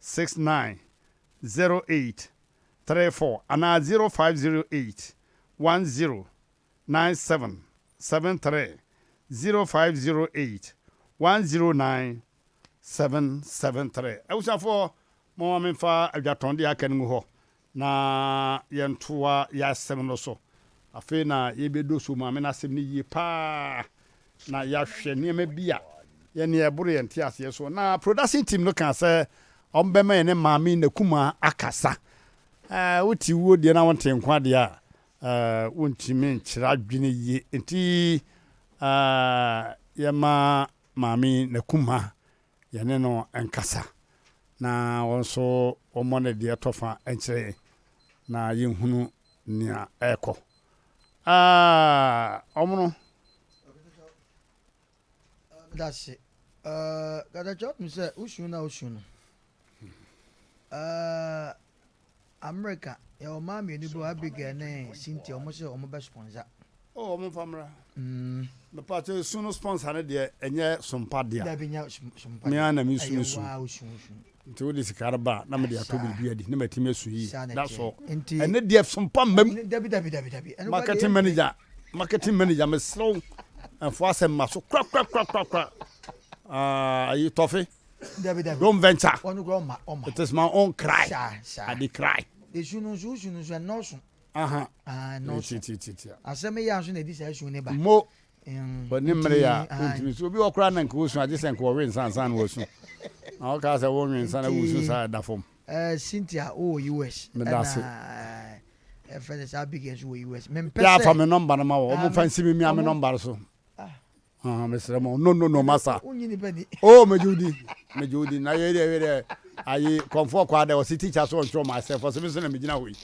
69 08 34 anaa 0508 10 97 73, 0508 109 773. Abusuafoɔ, momma memfa adwatɔn deɛ aka no ngu hɔ na yɛntoa yɛn asɛm no so. Afei na yɛbɛdɔ so maame no asɛm no yie paa na yɛahwɛ nneɛma bi a yɛne ɛboro yɛn nteaseɛ so. Na production team no kaa sɛ wɔbɛma yɛne maame Nakumaa akasa. Ɛɛ, wote wuo deɛ na wonte nkwa deɛ a, ɛɛ, wontumi nkyerɛ adwene yie. Nti ɛɛ, yɛma maame Nakumaa yɛne no nkasa na wɔn nso wɔmmɔ no deɛ ɛtɔ fa nkyerɛ yɛn na yɛnhunu nea ɛrekɔ. Ɛɛ, wɔn no. Medase. Ɛɛ, Katakyɛ wonim sɛ wosu no a wosu no. Ɛɛ, America, yɛwɔ mmaa mmienu bi wɔ Abigail ne Cynthia, wɔn sɛ wɔn bɛ sponsor. Oh, wɔn mfa mmra. Mepa kyɛ esu no sponsor no deɛ ɛnyɛ sompa dea. Dabi nyɛ sompa. Me ara na me su esu. Ɛyɛ waa osu osu. Nti wode sika no ba na mede atɔ biribi adi na matumi asu yie. That's all. Nti ɛne deɛ sompa mmam. Dabi dabi dabi dabi. Marketing manager, marketing manager mesrɛ wo ɛmfo asɛm ma so kora kora kora kora kora. Ah, ayi tɔfe. Dabi dabi. Don't venture. Ɔno kura ɔma ɔma. It is my own cry. Saa saa. I dey cry. Esu no nso osu no nso ɛnɔɔso. Aha. Ah, ɛnɔɔso. Ti ti ti ti. Asɛm yi anso na edi saa esu ne ba. Mo. Ne mmere a wontumi so obi wɔ koraa na nka wosu agye sɛ nka wɔwe nsa ansa na wɔsu. Na wɔka sɛ wonwe nsa na wosu saa ɛda fam. Eh, Cynthia wowɔ US. Meda ase. Ɛna ɛfɛ ne saa Abigail nso wɔ US. Mempɛ sɛ. Yɛ afa me nɔmba no ma wɔ. Wɔn fa nsi me mia me nɔmba no so. Ah, mesrɛ mo. No no no masa. Wonyi nipa ni. Oh, megye wo di. Megye wo di. Na yɛ deɛ yɛ deɛ ayi kɔnfoɔ kɔ adɛ ɔsi teacher so ɔntwerɛ ma asɛfo ɔsi mi so na megyina hɔ yi.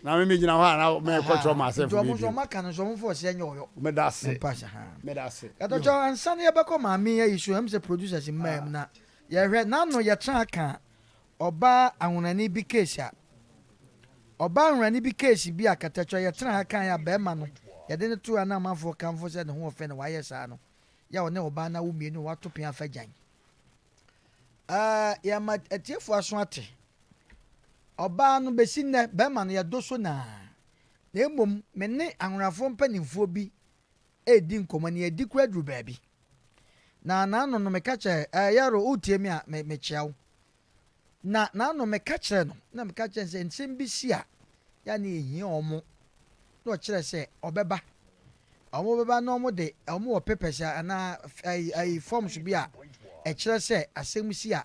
Na me megyina hɔ a na mekɔtwerɛ ma asɛfo Nti ɔmo nso ɔmo aka no nso ɔmo fɔ ɔsɛ nyɛ ɔyɔ. Meda ase. Mpa sɛ ha. Meda ase. Ɛtɔtɔ ansa na yɛbɛkɔ maame ayi so ɛm sɛ producers mmaa mu na yɛhwɛ n'ano yɛtena ka ɔbaa ahonani bi case a ɔbaa ahonani bi case bi a katatwa yɛtena ha kan a bɛrima no yɛde ne to a na amanfoɔ kamfo sɛ ne ho ɔfɛ na wayɛ saa no yɛ ɔne ɔbaa na wo mmienu wato pin afa gyan. Ɛɛ yɛma atiefoɔ aso ate ɔbaa no bɛsi nnɛ bɛrima no yɛdo so naa na mmom me ne ahonafoɔ mpanimfoɔ bi edi nkɔmɔ ne yɛdi kura duru baabi na n'ano no meka kyerɛ ɛɛ yɛro wotie mi a me mekyia wo na n'ano meka kyerɛ no na meka kyerɛ sɛ nsɛm bi si a ya ne ehia ɔmo na ɔkyerɛ sɛ ɔbɛba ɔmo bɛba na ɔmo de ɔmo wɔ papers a anaa ɛyi ɛyi forms bi a ɛkyerɛ sɛ asɛm si a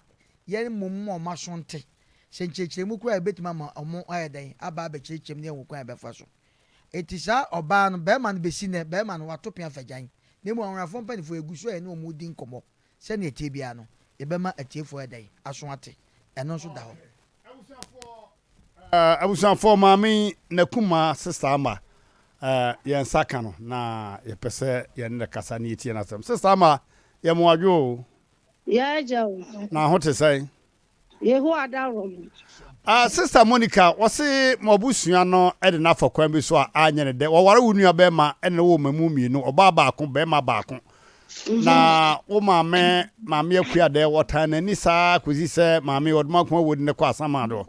yɛn mmom ma ɔmo aso nte sɛ nkyerɛkyerɛmu koraa ebetumi ama ɔmo ayɛ dɛn aba abɛkyerɛkyerɛ mu ne ɛwɔ kwan a ɛbɛfa so eti saa ɔbaa no bɛrima no besi nɛ bɛrima no wato pin afagyan na emu ahonafoɔ mpanimfoɔ egu so a ɛne wɔn di nkɔmɔ sɛnea etie biara no yɛbɛma atiefoɔ ɛdɛn aso ate ɛno nso da hɔ. Abusuafoɔ maame Nakuma sister Ama yɛn nsa ka no na yɛpɛ sɛ yɛne no kasa ne yɛtie n'asɛm. Sister Ama yɛ mo adwo o. Yɛagya o. Na ho te sɛn? Yehowa adaworo mo. Sister Monica wɔse mo abusua no de n'afa kwan bi so a anyɛ ne dɛ. Wɔware wo nua bɛrima ne wo mmamu mmienu, ɔbaa baako, bɛrima baako. Na wo maame maame akua dɛ wɔtan n'ani saa kɔsi sɛ maame ɔdoma ko awo de ne kɔ asamado.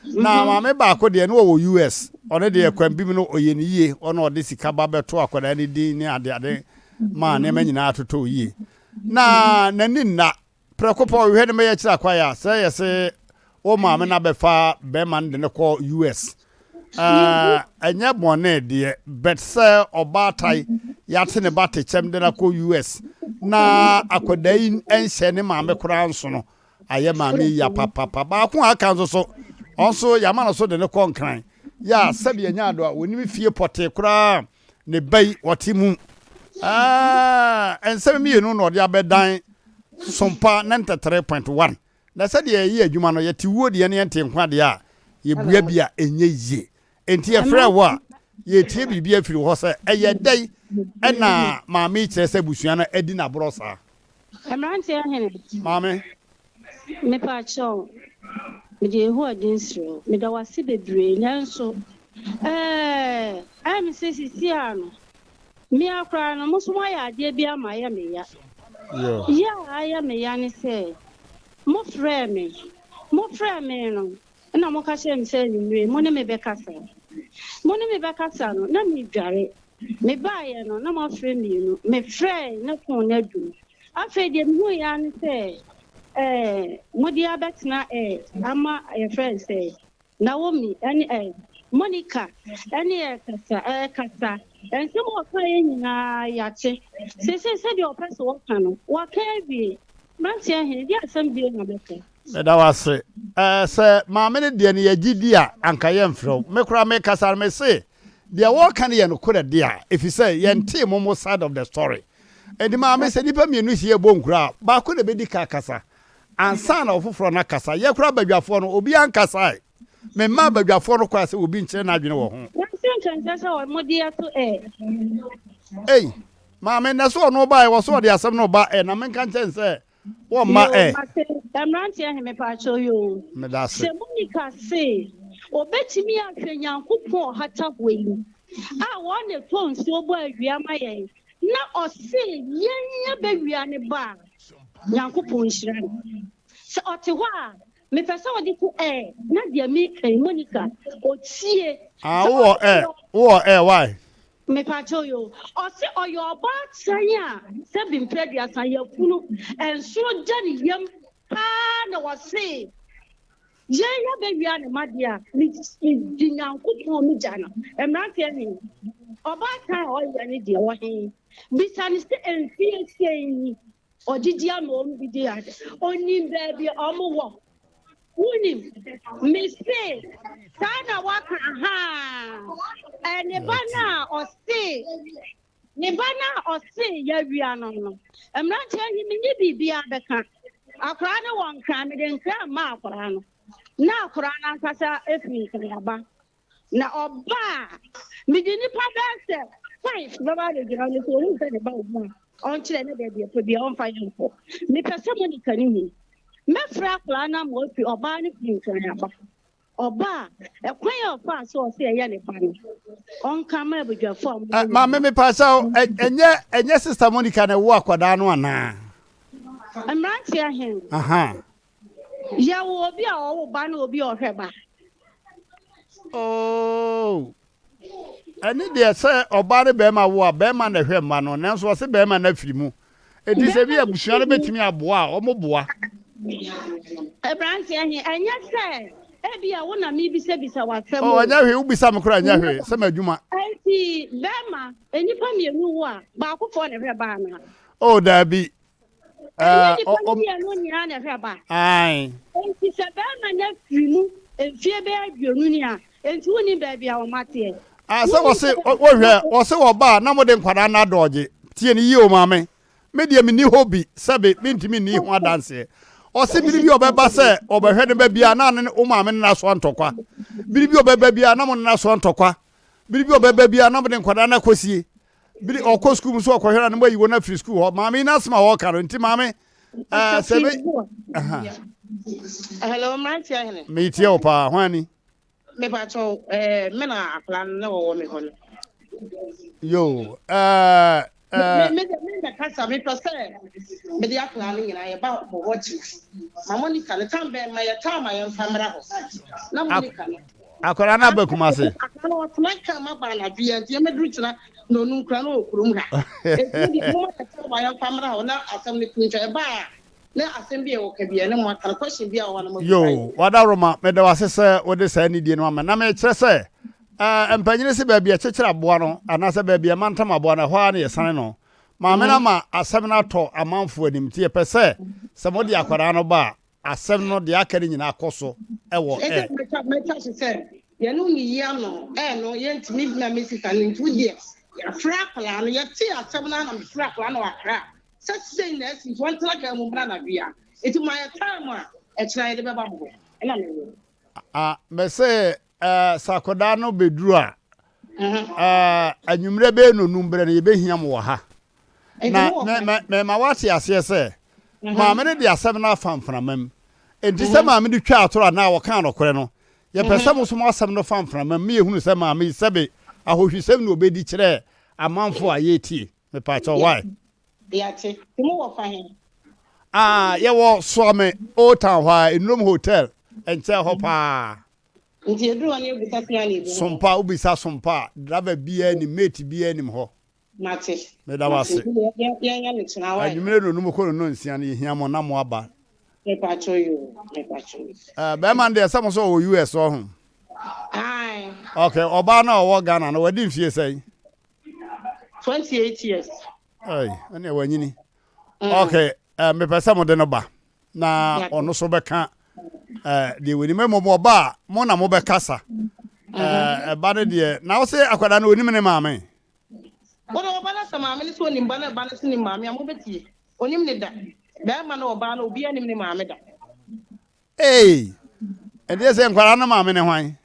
Na maame baako deɛ ne wɔwɔ US. Ɔno deɛ kwan bi mu no ɔyɛ ne yie. Ɔno ɔde sika ba bɛto akwadaa ne din ne ade ade ma nneɛma nyinaa totɔ yie. Na n'ani nna prɛko pɛ ɔhwehwɛ ne mɛyɛ kyerɛ akwae a sɛ yɛse wo maame no abɛfa bɛrima no de ne kɔ US. Ɛnyɛ bɔne deɛ but sɛ ɔbaatae yɛate ne ba te kyɛm de no akɔ US na akwadaa yi nhyɛ ne maame koraa nso no ayɛ maame yi ya papapa. Baako a aka nso so ɔnso yɛama no so de ne kɔ Nkran yɛ a sɛbi ɛnyɛ ado a wɔnim fie pɔtee koraa ne ba yi ɔte mu. Nsɛm mmienu na ɔde abɛdan Sompa 93.1 na sɛdeɛ yɛyɛ adwuma no yɛte wuo deɛ ne yɛnte nkwa deɛ a yɛbua bi a ɛnyɛ yie. Enti yɛfrɛ wo a yɛtie biribi afiri hɔ sɛ ɛyɛ dɛn ɛna maame yi kyerɛ sɛ abusua no adi n'aborɔ saa. Mmeranteɛ hene. Maame. Mepa kyɛw, mede Yehowa din srɛ wo. Meda wo ase bebree nanso ɛɛ ɛyɛ me sɛ sisi a no mmea koraa no mo nso moayɛ adeɛ bi ama ayɛ me ya. Yɛ a ayɛ me ya ne sɛ mofrɛɛ me. Mofrɛɛ me no, ɛna moka kyerɛɛ me sɛ anwummere mo ne me bɛkasa. Mo ne me bɛkasa no, na meredware. Mebaeɛ no, na moafrɛ mmienu. Mefrɛe na fon no adum. Afei deɛ mehuiɛ ara ne sɛ ɛɛ mode abɛtena ɛɛ ama yɛfrɛ no sɛ Naomi ne ɛ, Monica ne ɛrekasa, ɛrekasa. Nsɛm a ɔkaeɛ nyinaa yɛate. Seesei sɛdeɛ ɔpɛ sɛ ɔka no, waka awie. Mmeranteɛ he, deɛ asɛm bio na bɛka? Meda wo ase. Ɛɛ, sɛ maame no deɛ no yɛgye di a, anka yɛmfrɛ wo. Me koraa mekasa no, mese deɛ wɔreka no yɛ nokorɛ dea, ɛfiri sɛ yɛntee mo mo side of the story. Enti maame, sɛ nnipa mmienu hyia rebɔ nkuro a, baako na ɛbɛdi ka akasa. Ansa na ɔfoforɔ no akasa. Yɛ koraa badwafoɔ no, obiara nkasae. Memmaa badwafoɔ no kwan sɛ obi nkyerɛ n'adwene wɔ ho. Nanso nka ɛnsɛ sɛ wɔde ato ɛ. Ei, maame, nnɛ so ɔno baeɛ, wɔ so ɔde asɛm no reba ɛ, na menka nkyerɛ no sɛ wɔmma Yoo, ɛ. mate. Mmeranteɛ he, mepaakyɛw yoo. Meda ase. Sɛ Monica se obetumi ahwɛ Nyankopɔn ɔhata hɔ yi a wɔn na ɛtɔ nsuo bɔ awia ma yɛn, na ɔse yɛn yɛbɛwia ne ba a, Nyankopɔn nhyira no. Sɛ ɔte hɔ a, mepɛ sɛ ɔde to air na deɛ meka yi Monica ɔtie. Ah, wowɔ air, wowɔ air, why? Mepakyɛw yo, ɔse ɔyɛ ɔbaatan a sɛbi mprɛ aduasa yafunu nsono da ne yam paa na ɔse yɛn yɛbɛwia ne ma deɛ a medi Nyankopɔn me gya no. Mmeranteɛ he, ɔbaatan a ɔyɛ ne deɛ wɔ he? Bisa no sɛ mfie sɛn ni ɔgyegye ama wɔn bi di ade. Onim baabi a wɔn wɔ. Wonim. Mese saa na waka ahaa. Ɛ ne ba no a ɔse ne ba no a ɔse yɛawia no no. Mmeranteɛ yi menni biribiara bɛka. Akwaraa no wɔ nkran mede nkran ma akwaraa no. Na akwaraa no ankasa efiri nkran aba. Na ɔba a, mede nnipa bɛyɛ sɛ five bɛba abɛgyina no so, ɔhu sɛ ne ba wɔ mu a, ɔnkyerɛ ne baabi ɛpɛ bia ɔmfa yɛ nkɔ. Mepɛ sɛ Monica ne hu. Mɛfrɛ akwadaa no ama wafi ɔbaa no firi nkran aba. Ɔba a, ɛkwan a ɔfaa so ɔsɛ ɛyɛ ne ba no, ɔnka ma abadwafo a wɔwɔ Maame mepa sɛ ɛnyɛ ɛnyɛ Sister Monica na ɛwo akwadaa no anaa? Mmeranteɛ he. Aha. Yɛwɔ obi a ɔwo ba ne obi a ɔhwɛ ba. Oh, ɛne deɛ sɛ ɔbaa ne bɛrima wo a bɛrima na ɛhwɛ mma no nanso ɔse bɛrima no afiri mu enti sɛ bi abusua no bɛtumi aboa a wɔn boa. Aberanteɛ he, ɛnyɛ sɛ ebia wo na mebisabisa w'asɛm o. Oh, ɛnyɛ hwee, wobisa me koraa ɛnyɛ hwee, sɛ m'adwuma. Enti bɛrima, nnipa mmienu wo a, baakofoɔ na ɛhwɛ ba anaa? Oh, daabi. Ɛnyɛ nnipa no mmienu nyinaa na ɛhwɛ ba. Enti sɛ barima no afiri mu mfie bɛyɛ aduonu ni a, enti wonnim baabi a wɔn ateɛ. Ah, sɛ wɔse wohwɛ wɔse wɔba a na mode nkwadaa no adɔɔgye. Tie no yie o maame. Me deɛ menni hɔ bi sɛbe mentumi nni ho adanseɛ. Ɔse bere bi ɔbɛba sɛ ɔbɛhwɛ ne ba biara na ne wo maame ne no asoa ntɔkwa. Bere bi ɔbɛba biara na mo ne no asoa ntɔkwa. Bere bi ɔbɛba biara na mode nkwadaa no akɔsie. Bere ɔkɔ sukuu mu nso ɔkɔhwɛ na ne mo ayi wɔn afiri sukuu hɔ. Maame yi n'asɛm a ɔreka no nti maame ɛɛ sɛ bi. Hello, mmeranteɛ hene. Metie wo paa, hwan ni? Mepakyɛw, ɛɛ me na akwadaa no na wɔwɔ me hɔ no. Yo, ɛɛ ɛɛ. Me me me na kasa mepɛ sɛ mede akwadaa no nyinaa yɛba mo hɔ kyena. Ma Monica no tam bɛn ma yɛ tam a yɛmfa mmra hɔ. Na Monica no. Akwadaa no aba Kumase. Akwadaa no ɔtena kaa mu aba anadwo yi nti yɛmɛduru kyena na ɔnu nkura no wɔ kurom ha. Enti mo deɛ moma yɛ time a yɛmfa mmra hɔ na asɛm no to ntwa. Ɛba a na asɛm bi a ɛwɔ ka bi a ɛne mo aka no question bi a wɔ hɔ na mo Yoo, Wadaworoma, meda wo ase sɛ wode saa anidie no ama. Na mekyerɛ sɛ, eh, mpanyini se baabi a ɛkyekyere aboa no, anaasɛ baabi a ɛmantam aboa no, ɛhɔ ara na yɛsane no. Maame no ama asɛm no atɔ amanfoɔ anim, nti yɛpɛ sɛ, sɛ mode akwadaa no ba a, Asɛm no, deɛ aka no nyinaa kɔ so wɔ ɛ. Ɛsɛ mɛtwa mɛtwa so sɛ yɛne wo yiyi ano ɛ no yɛntumi na me sista no nti wo deɛ yɛafrɛ akwadaa no yɛtee asɛm no ara na mefrɛ akwadaa no wɔ Accra sɛ sei na asi nti ɔntena kaa mu mmra anadwo yi a nti ma yɛ time a ɛkyena yɛde bɛba mo hɔ ɛna mewɔ. Ah, mese eh, sɛ akwadaa no bɛduru a, eh, anwummerɛ bɛyɛ nonum berɛ no yɛbɛhia mo wɔ ha. Na mema woate aseɛ sɛ, maame no de asɛm no afa mframa mu. Enti sɛ maame no twaa atoro anaa ɔkaa nokorɛ no, yɛpɛ sɛ mo nso mo asɛm no fa mframa mu ma yɛhunu sɛ maame yi sɛbe ahohwisɛm na ɔbɛdi kyerɛɛ amanfoɔ a yɛretie. Mepaakyɛw, why? Yɛate. Nti mowɔ fa he? Ah, yɛwɔ Suame Old Town hɔ a, Nnurom Hotel. Ɛnkyɛɛ hɔ paa. Nti yɛduru hɔ no yɛbisa sɛ ana yɛbɛhu hɔ. Sompa, wobisa Sompa a, driver biara nim, mate biara nim hɔ. Mate. Meda wo Mate. ase. Nti yɛ, yɛnyɛ no kyena, wai? Anwummere nnɔnum kɔ nnɔnsia no, yɛhia mo na moaba. Mepakyɛw yoo, mepakyɛw yoo. Eh, bɛrima no deɛ sɛ mo sɛ ɔwɔ US ɔho. Ae. Okay, ɔbaa no a ɔwɔ Ghana no, wadi mfie sɛn? 28 years. Ɛy, ɛnneɛ wanyini. Okay, eh, mepɛ sɛ mode no ba na ɔno so bɛka eh, deɛ wɔnim. Mmom ɔba a, mo na mobɛkasa. Eh, ɛba no deɛ, na wo se akwadaa no ɔnim ne maame? Wode ɔba no sɛ maame no sɛ ɔnim ba no, ba no so nim maame a, mobɛtie. Ɔnim ne da. Bɛrima no ɔbaa no, obiara nim ne maame da. Ei! Ɛndeɛ sɛ nkwadaa no maame ne hwan?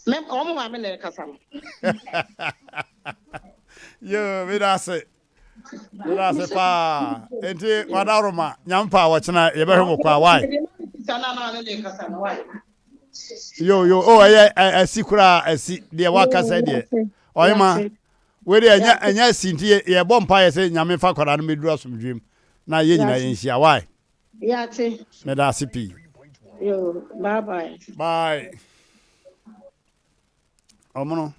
Me, wɔn maame na ɛkasa no. Yoo, meda ase. Meda ase paa. Enti wadaroma, nyame pa a wɔkyena yɛbɛhwɛ mo kwa, why? Yo, yo, oh, ɛyɛ asi koraa, asi. Deɛ wakasa deɛ. Ɔhema, wei deɛ ɛnyɛ ɛnyɛ asi nti yɛbɔ mpa yɛ sɛ nyame fa akwadaa no mɛduru asomdwem na yɛn nyinaa yɛnhyia, why? Yɛate. Meda ase pii. Yo, bye bye. Bye. Ɔmono.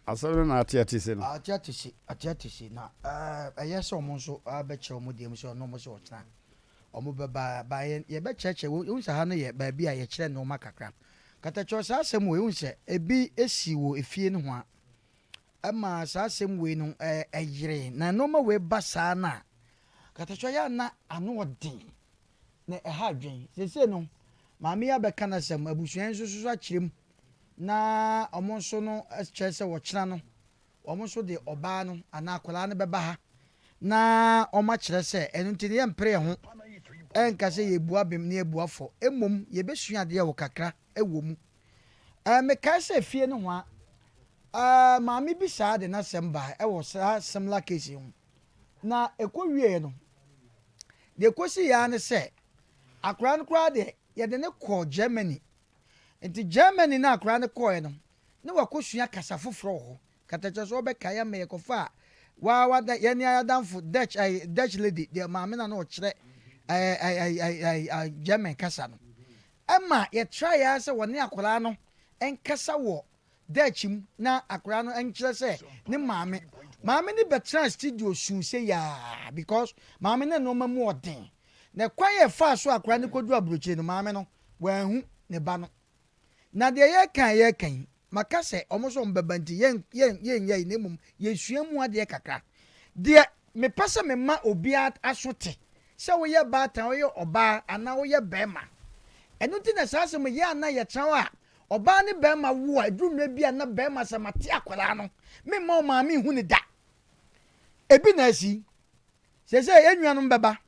Asɛm no na ate ate se no. Ate ate se, ate ate se na ɛyɛ sɛ ɔmo nso abɛkyerɛ ɔmo deɛ mu sɛ ɔno ɔmo sɛ ɔkyena ɔmo bɛba ba yɛ yɛbɛkyerɛkyerɛ wo ehu sɛ ha no yɛ baabi a yɛkyerɛ nneɛma kakra katakyɛ saa asɛm wɔ ehu sɛ ebi esi wɔ efie no ho a Ɛma saa asɛm wei no ɛyere na nnoɔma wei ba saa no a, katakyɛ yɛ a na ano ɔden na ɛha adwen. Seesei no maame yi abɛka n'asɛm, abusua yi nso so akyerɛ mu na wɔn nso no kyerɛ sɛ ɔkyena no wɔn nso de ɔbaa no anaa akwadaa no bɛba ha na wɔakyerɛ sɛ ɛno nti no yɛmpere yɛn ho ɛnka sɛ yɛbu abem na yɛbu afɔ, mmom yɛbɛsua adeɛ wɔ kakra wɔ mu. Ɛɛ, mekae sɛ fie nohoa, ɛɛ, maame bi saa de n'asɛm bae wɔ saa similar case yi ho. Na ɛkɔwieeɛ no, deɛ ɛkɔsiiɛ ara ne sɛ, akwadaa no koraa deɛ, yɛde no kɔɔ Germany. Nti Germany no a akwadaa no kɔeɛ no, na wakɔsua kasa foforɔ wɔ hɔ. Katakyɛ so wɔbɛkae ama yɛkɔfaa waa wada yɛne ayɛ adamfo Dutch ɛɛ Dutch lady deɛ maame na na ɔkyerɛ ɛɛ ɛɛ ɛɛ ɛɛ German kasa no. Ɛma yɛtrae ara sɛ wɔne akwadaa no nkasa wɔ Dutch mu na akwadaa no nkyerɛ sɛ ne maame. Maame no bɛtenaa studio suu sei ara because maame no nneɛma mu ɔden. Na kwan a ɛfaa so a akwadaa no kɔduru aburokyire no, maame no wanhu ne ba no. Na deɛ yɛreka a yɛreka yi, maka sɛ wɔn nso wɔbɛba nti yɛn yɛn yɛnyɛ yi na mmom yɛsua mu adeɛ kakra. Deɛ mepɛ sɛ mema obiara aso te, sɛ woyɛ baatan, woyɛ ɔbaa anaa woyɛ barima. Ɛno nti na saa asɛm yi yɛ a na yɛtra hɔ a, ɔbaa ne barima wo a, ɛduru mmerɛ bi a na barima sɛ mate akwadaa no, memma ɔmaame nhu no da. Ebi na asi. Seesei yɛn nuanom bɛba,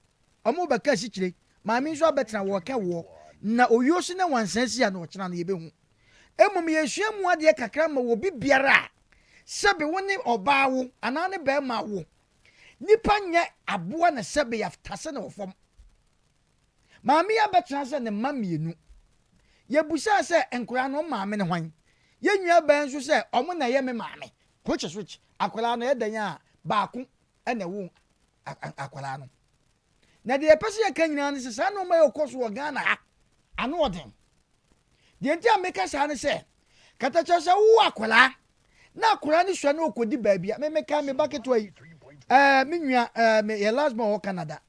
Wɔrebɛka asikyire, maame nso abɛtena wɔreka woɔ, na owuo so ne nwansa si a na ɔkyena no yɛbɛhu. Mmom yɛresua mu adeɛ kakra ma obi biara a sɛbe wo ne ɔbaa wo anaa ne barima wo. Nipa nyɛ aboa na sɛbe yɛatase no wɔ fam. Maame yi abɛtena sɛ ne mma mmienu. Yɛbusaa sɛ nkoraa no wɔn maame ne hwan? Yɛn nua baa nso sɛ wɔn na ɛyɛ me maame. Which is which? Akwadaa no ɛyɛ dɛn a baako na ɛwo akwadaa no. Na deɛ yɛpɛ sɛ yɛka nyinaa ne sɛ saa nneɛma yi ɔkɔ so wɔ Ghana ha ano ɔden. Deɛ nti a meka saa ne sɛ katakyɛ sɛ wowɔ akwadaa na akwadaa no sua na ɔkɔdi baabi a me meka me ba ketewa yi ɛɛ me nua ɛɛ me yɛ last born wɔ Canada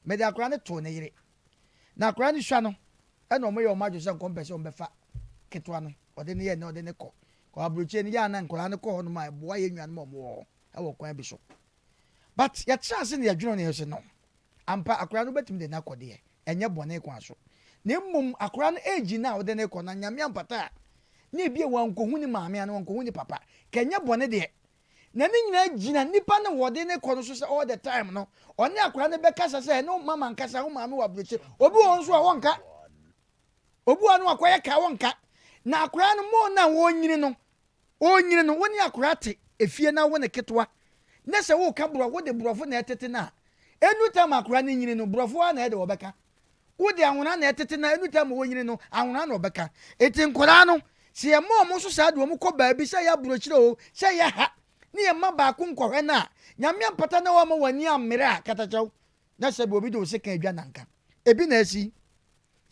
mede akwadaa no too ne yere na akwadaa no sua no ɛna wɔn yɛ wɔn adwene sɛ nkɔmpɛ sɛ wɔn bɛfa ketewa no ɔde ne yɛ na ɔde ne kɔ kɔ aburokyire no yɛ ana nkwadaa no kɔ hɔ nom a ɛboa yɛ nuanom a wɔn wɔ hɔ ɛwɔ kwan bi so. But yɛtra ase na yɛdwene ho na yɛhwɛ sɛ no, ampa akwadaa no wobɛtumi de no akɔ deɛ, ɛnyɛ bɔne kwan so. Na mmom akwadaa no age no a wode no rekɔ no, Nyame ampata a, na ebia wankɔhu ne maame anaa wankɔhu ne papa, ka ɛnyɛ bɔne deɛ. Na ne nyinaa gyina nipa no wɔde no kɔ no so sɛ all the time no, ɔne akwadaa no bɛkasa sɛ ɛne mama nkasa, wo maame wɔ aburokyire. Obi wɔ hɔ nso a wɔnka. Obi wɔ hɔ no wakɔyɛ ka wɔnka. Na akwadaa no more na wɔnyini no, Ɔrenyini no, wo ne akwadaa te efie na wo ne ketewa, na sɛ woreka borɔfo, wode borɔfo na ɛtete no a, ɛnnu time a akwadaa no nyini no, borɔfo ara na ɛde ɔbɛka. Wode anwona na ɛtete no a, ɛnnu time a ɔnyini no, anwona na ɔbɛka. Enti nkwadaa no, sɛ yɛma wɔn nso saa de wɔn kɔ baabi, sɛ ɛyɛ aburokyire o, sɛ ɛyɛ ha, ne yɛma baako nkɔhwɛ no a, Nyame ampata na wamma w'ani ammere a, katakyɛw, na sɛbi obi de wo sekan adwa nanka. Ebi na asi.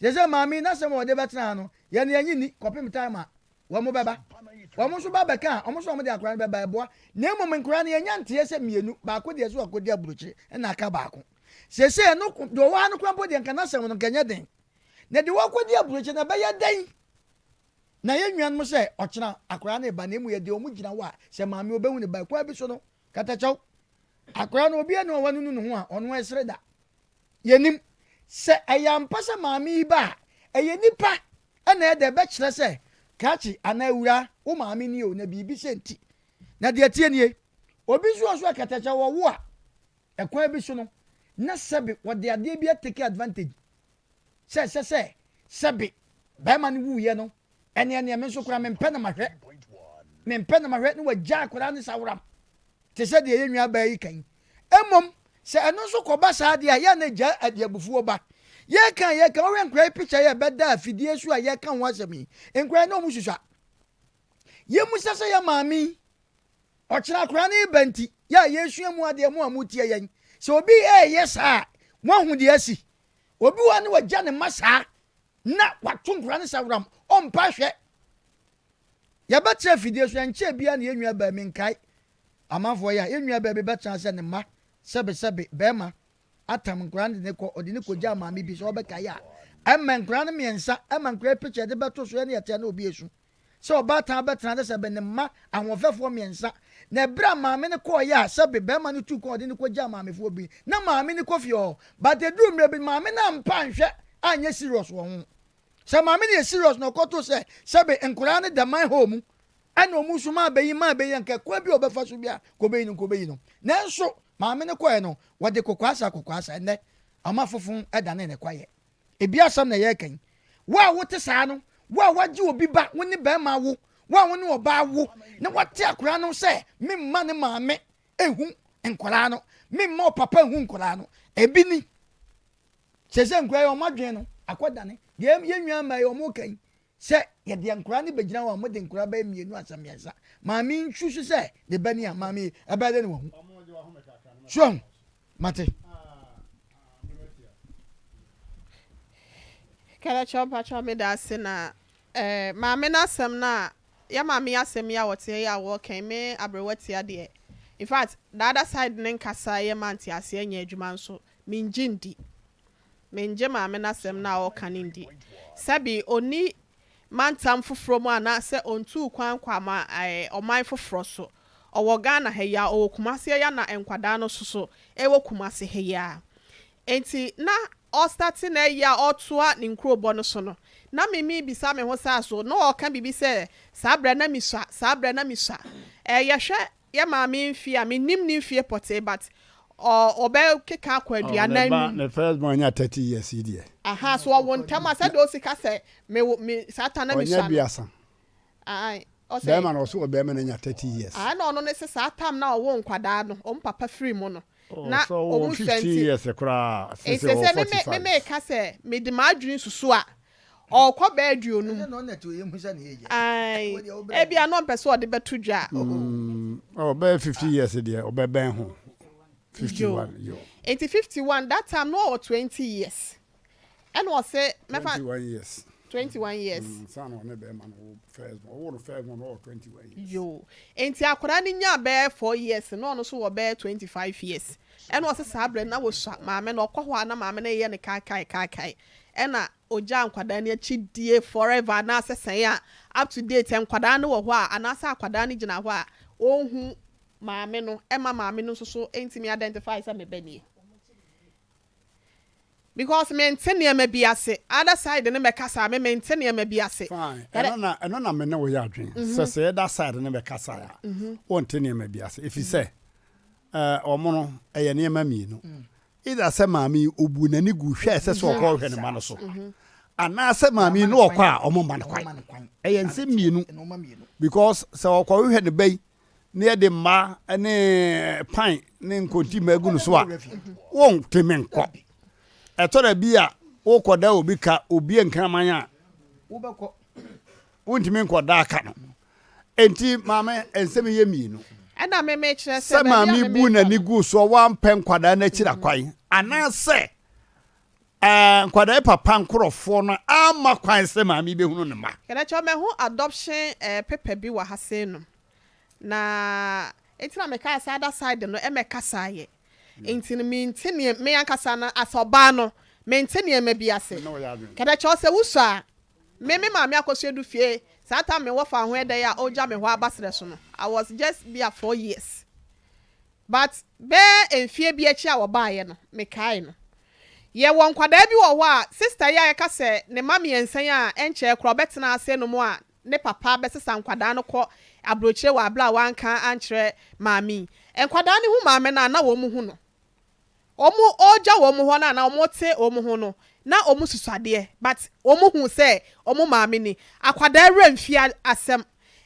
Seesei maame yi n'asɛm a ɔde bɛtena ha no, yɛn yɛnnye nni kɔpem time a wɔn bɛba. Wɔn nso ba bɛka a, wɔn nso wɔn de akwadaa no bɛba ɛboa. Na mmom nkwadaa no yɛnya nteɛ sɛ mmienu, baako deɛ sɛ wakɔdi aburokyire ɛna aka baako. Seesei ɛno deɛ ɔwɔ ha no koraa mpo deɛ nka n'asɛm no nka ɛnyɛ den. Na deɛ wakɔdi aburokyire no ɛbɛyɛ dɛn? Na yɛn nuanom sɛ ɔkyena akwadaa no reba na emu yɛ deɛ wɔn gyina hɔ a sɛ maame ɔbɛhu ne ba kwan bi so no katakyɛw. Akwadaa no obiara ni hɔ a wanunu ne ho a ɔno ɛsere da. Yɛnim. Sɛ ɛyɛ ampa sɛ maame yi ba a, ɛyɛ nipa na ɛda ɛbɛkyerɛ sɛ krakye anaa awuraa wo maame ni o na biribi sɛ nti. Na deɛ ɛteɛ nie, obi nso wɔ so a katakyɛ wɔwo a, ɛkwan bi so no, na sɛbe wɔde adeɛ bi atake advantage sɛ ɛsɛ sɛ sɛbe bɛrima no wuiɛ no, ɛneɛ neɛ me nso koraa mempɛ na mahwɛ, mempɛ na mahwɛ na wagya akwadaa no saworam. Te sɛ deɛ yɛn nuabaa yi ka yi. Mmom, sɛ ɛno nso kɔba saa deɛ a, yɛ a na gya de abufuo ba. Yɛreka a yɛreka, wohwɛ nkwadaa yi picture yi a ɛbɛda afidie so a yɛreka ho asɛm yi, nkwadaa yi na wɔn susua. Yɛmmisa sɛ yɛn maame yi, ɔkyena akwadaa no reba nti, yɛ a yɛresua mu adeɛ, mo a motie yɛn, sɛ obi reyɛ saa a, moahu deɛ asi. Obi wɔ hɔ a na wagya ne mma saa, na wato nkwadaa no saworam, ɔmpa hwɛ. Yɛbɛtra afidie so, ɛnkyɛɛ biara na yɛn nua baa menkae amanfoɔ yɛ a, yɛn nua baa bi bɛtena sɛ ne mma sɛbesɛbe barima atam nkwadaa no de ne kɔ, ɔde ne kɔgyaa maame bi sɛ ɔbɛkae a, ɛma nkwadaa no mmiɛnsa, ɛma nkwadaa yi picture de bɛto so ɛne ɛteɛ na obi esu sɛ ɔbaatan bɛtena de sɛbe ne mma ahoɔfɛfoɔ mmiɛnsa, na ɛberɛ a maame no kɔɔeɛ a sɛbe barima no tuu kwan ɔde no kɔgyaa maamefoɔ bi na maame no kɔ fie hɔ, but ɛduru mmerɛ bi maame no ampa anhwɛ anyɛ serious wɔ ho. Sɛ maame no yɛ serious na ɔkɔto sɛ sɛbe nkoraa no da man hɔ mu ɛna ɔmu nso maa bɛyi maa bɛyi anka kwan bi a ɔbɛfa so bi a kɔbɛyi no nkɔbɛyi no nanso maame no kɔɛ no wɔde kɔkɔasa kɔkɔasa ɛnɛ ɔma fofon ɛdane ne kwayɛ ebi asɛm na yɛreka yi wo a wote saa no wo a wagye obi ba wo ne bɛrima wo wo a wo ne ɔbaa wo na wate akora no sɛ memma ne maame ehu nkwaraa no memma ɔpapa ehu nkwaraa no ebi ni Seesei nkwadaa yi wɔn adwene no akɔdane deɛ yɛn nua mmaa yi wɔn reka yi sɛ yɛde nkwadaa no bɛgyina hɔ a wɔde nkwadaa bɛyɛ mmienu asɛ mmiɛnsa maame nsu so sɛ ne ba ni a maame yi ɛbɛyɛ dɛ ne wahu so ahu mate. Kɛlɛkyɛw mpakyɛw meda ase na eh, maame no asɛm no a yɛ maame yi asɛm yi a wɔte yi a wɔka yi me aberewa tia deɛ in fact the other side ne nkasa yɛ ma nteaseɛ nyɛ adwuma nso Mengye ndi. Mengye maame no asɛm no a ɔreka no ndi. Sɛbe ɔnni mantam foforɔ mu anaasɛ ɔntuu kwan kɔ ama ɛɛ ɔman foforɔ so. Ɔwɔ Ghana ha yi ara, ɔwɔ Kumasi ha yi ara na nkwadaa no nso so wɔ Kumasi ha yi ara. Enti na ɔrestate n'ayi a ɔretoa ne nkurobɔ no so no, na me merebisa me ho sɛ aso na ɔreka biribi sɛ saa berɛ na mesua, saa berɛ na mesua. Ɛɛ yɛhwɛ Yɛ maame mfie a mennim ne mfie pɔtee but ɔbɛ keka akɔ Oh, ne aduanan ba num. ne first born nya 30 years yi deɛ. Ahaa so ɔwo ntɛm a sɛdeɛ ɔsi ka sɛ me wo me saa ta na me Ɔnya sua no. duasa. Ae ɔsɛ. Bɛɛma no ɔso wɔ bɛɛma no anya 30 years. Ae na ɔno ne se saa tam na ɔwo nkwadaa no ɔmo papa firi mu no Oh, na sɛ ɔwɔ ɔmo sua 15 nti. years koraa a Nti sese ɔwɔ sɛ me me 45. me ka sɛ mede m'adwene susu a ɔrekɔ bɛyɛ aduonum. Ae, ebia na ɔmpɛ sɛ ɔde bɛto dwa. Mm, ɔbɛyɛ 50 years deɛ ɔbɛbɛn ho. 51, yo. Nti 51, that time na ɔwɔ 20 years. Ɛna ɔse, mɛfa. 21 years. 21 years. Mm, saa na ɔne bɛrima no wo first born. Ɔwɔ no first born na ɔwɔ 21 years. Yo. Nti akwadaa no nyaa bɛyɛ 4 years na ɔno nso wɔ bɛyɛ 25 years. Ɛna ɔse saa berɛ no na wɔsua maame no, ɔkɔ hɔ a na maame no reyɛ no kaakae kaakae. Ɛna Ogyaa nkwadaa no akyi die forever anaasɛ sɛn a up to date nkwadaa no wɔ hɔ a anaasɛ akwadaa no gyina hɔ a ɔnhu maame no ɛma maame no nso so ntumi identify sɛ me ba nie because mente nneɛma bi ase other side no mɛkasa a me mente nneɛma bi ase. Fine, ɛno na ɛno na me ne wo yɛ adwene sɛ sɛ other side no bɛkasa a wonte nneɛma bi ase ɛfiri sɛ ɛɛ wɔn no ɛyɛ nneɛma mmienu Either sɛ maame yi obuu n'ani guu hwɛ a ɛsɛ sɛ ɔkɔ hwɛ ne mma no so, anaasɛ maame yi ne ɔkɔ a ɔmo mma no kwan. Ɛyɛ nsɛm mmienu. Because sɛ ɔkɔhwehwɛ ne ba yi na yɛde mma ne pan ne nkontimma agu no so a, wontumi nkɔ. Ɛtɔ da bi a wokɔda obi ka obi nkraman a, wontumi nkɔda aka no. Enti maame, nsɛm yi yɛ mmienu. Ɛna me mekyerɛ sɛ Sɛ baabi a maame me buu mefa n'ani no. guu soɔ wampɛ nkwadaa no akyiri akwan, anaasɛ Ɛɛ, nkwadaa yi papa nkorɔfoɔ no amma kwan sɛ maame yi bɛhunu ne mma. Kɛnɛkyɛw mahu adoption eh paper bi wɔ ha sei nom na nti na mekaa sɛ other side no ɛmɛkasa yɛ nti no mente neɛ me ankasa no as ɔbaa no mente nneɛma bi ase Kɛnɛkyɛw sɛ wosɔ a me me maame akɔsua du fie saa time me wɔfa ho ɛdɛ a ɔgya me hɔ aba serɛ so no I was just bi a 4 years. But bɛyɛ mfeɛ bi akyi a wɔbaeɛ no, mekae no. Yɛwɔ nkwadaa bi wɔ hɔ a, sister yi a yɛka sɛ ne mma mmiɛnsa yi a ɛnkyɛɛ koraa ɔbɛtena ase nom a ne papa bɛsesa nkwadaa no kɔ aburokyire wɔ aberɛ a wanka ankyerɛ maame yi. Nkwadaa no hu maame no a, na wɔn hu no. Wɔn ɔregya wɔn hɔ no a na wɔte wɔn ho no, na wɔn susu adeɛ but wɔn hu sɛ wɔn maame ni. Akwadaa werɛ mfi asɛm.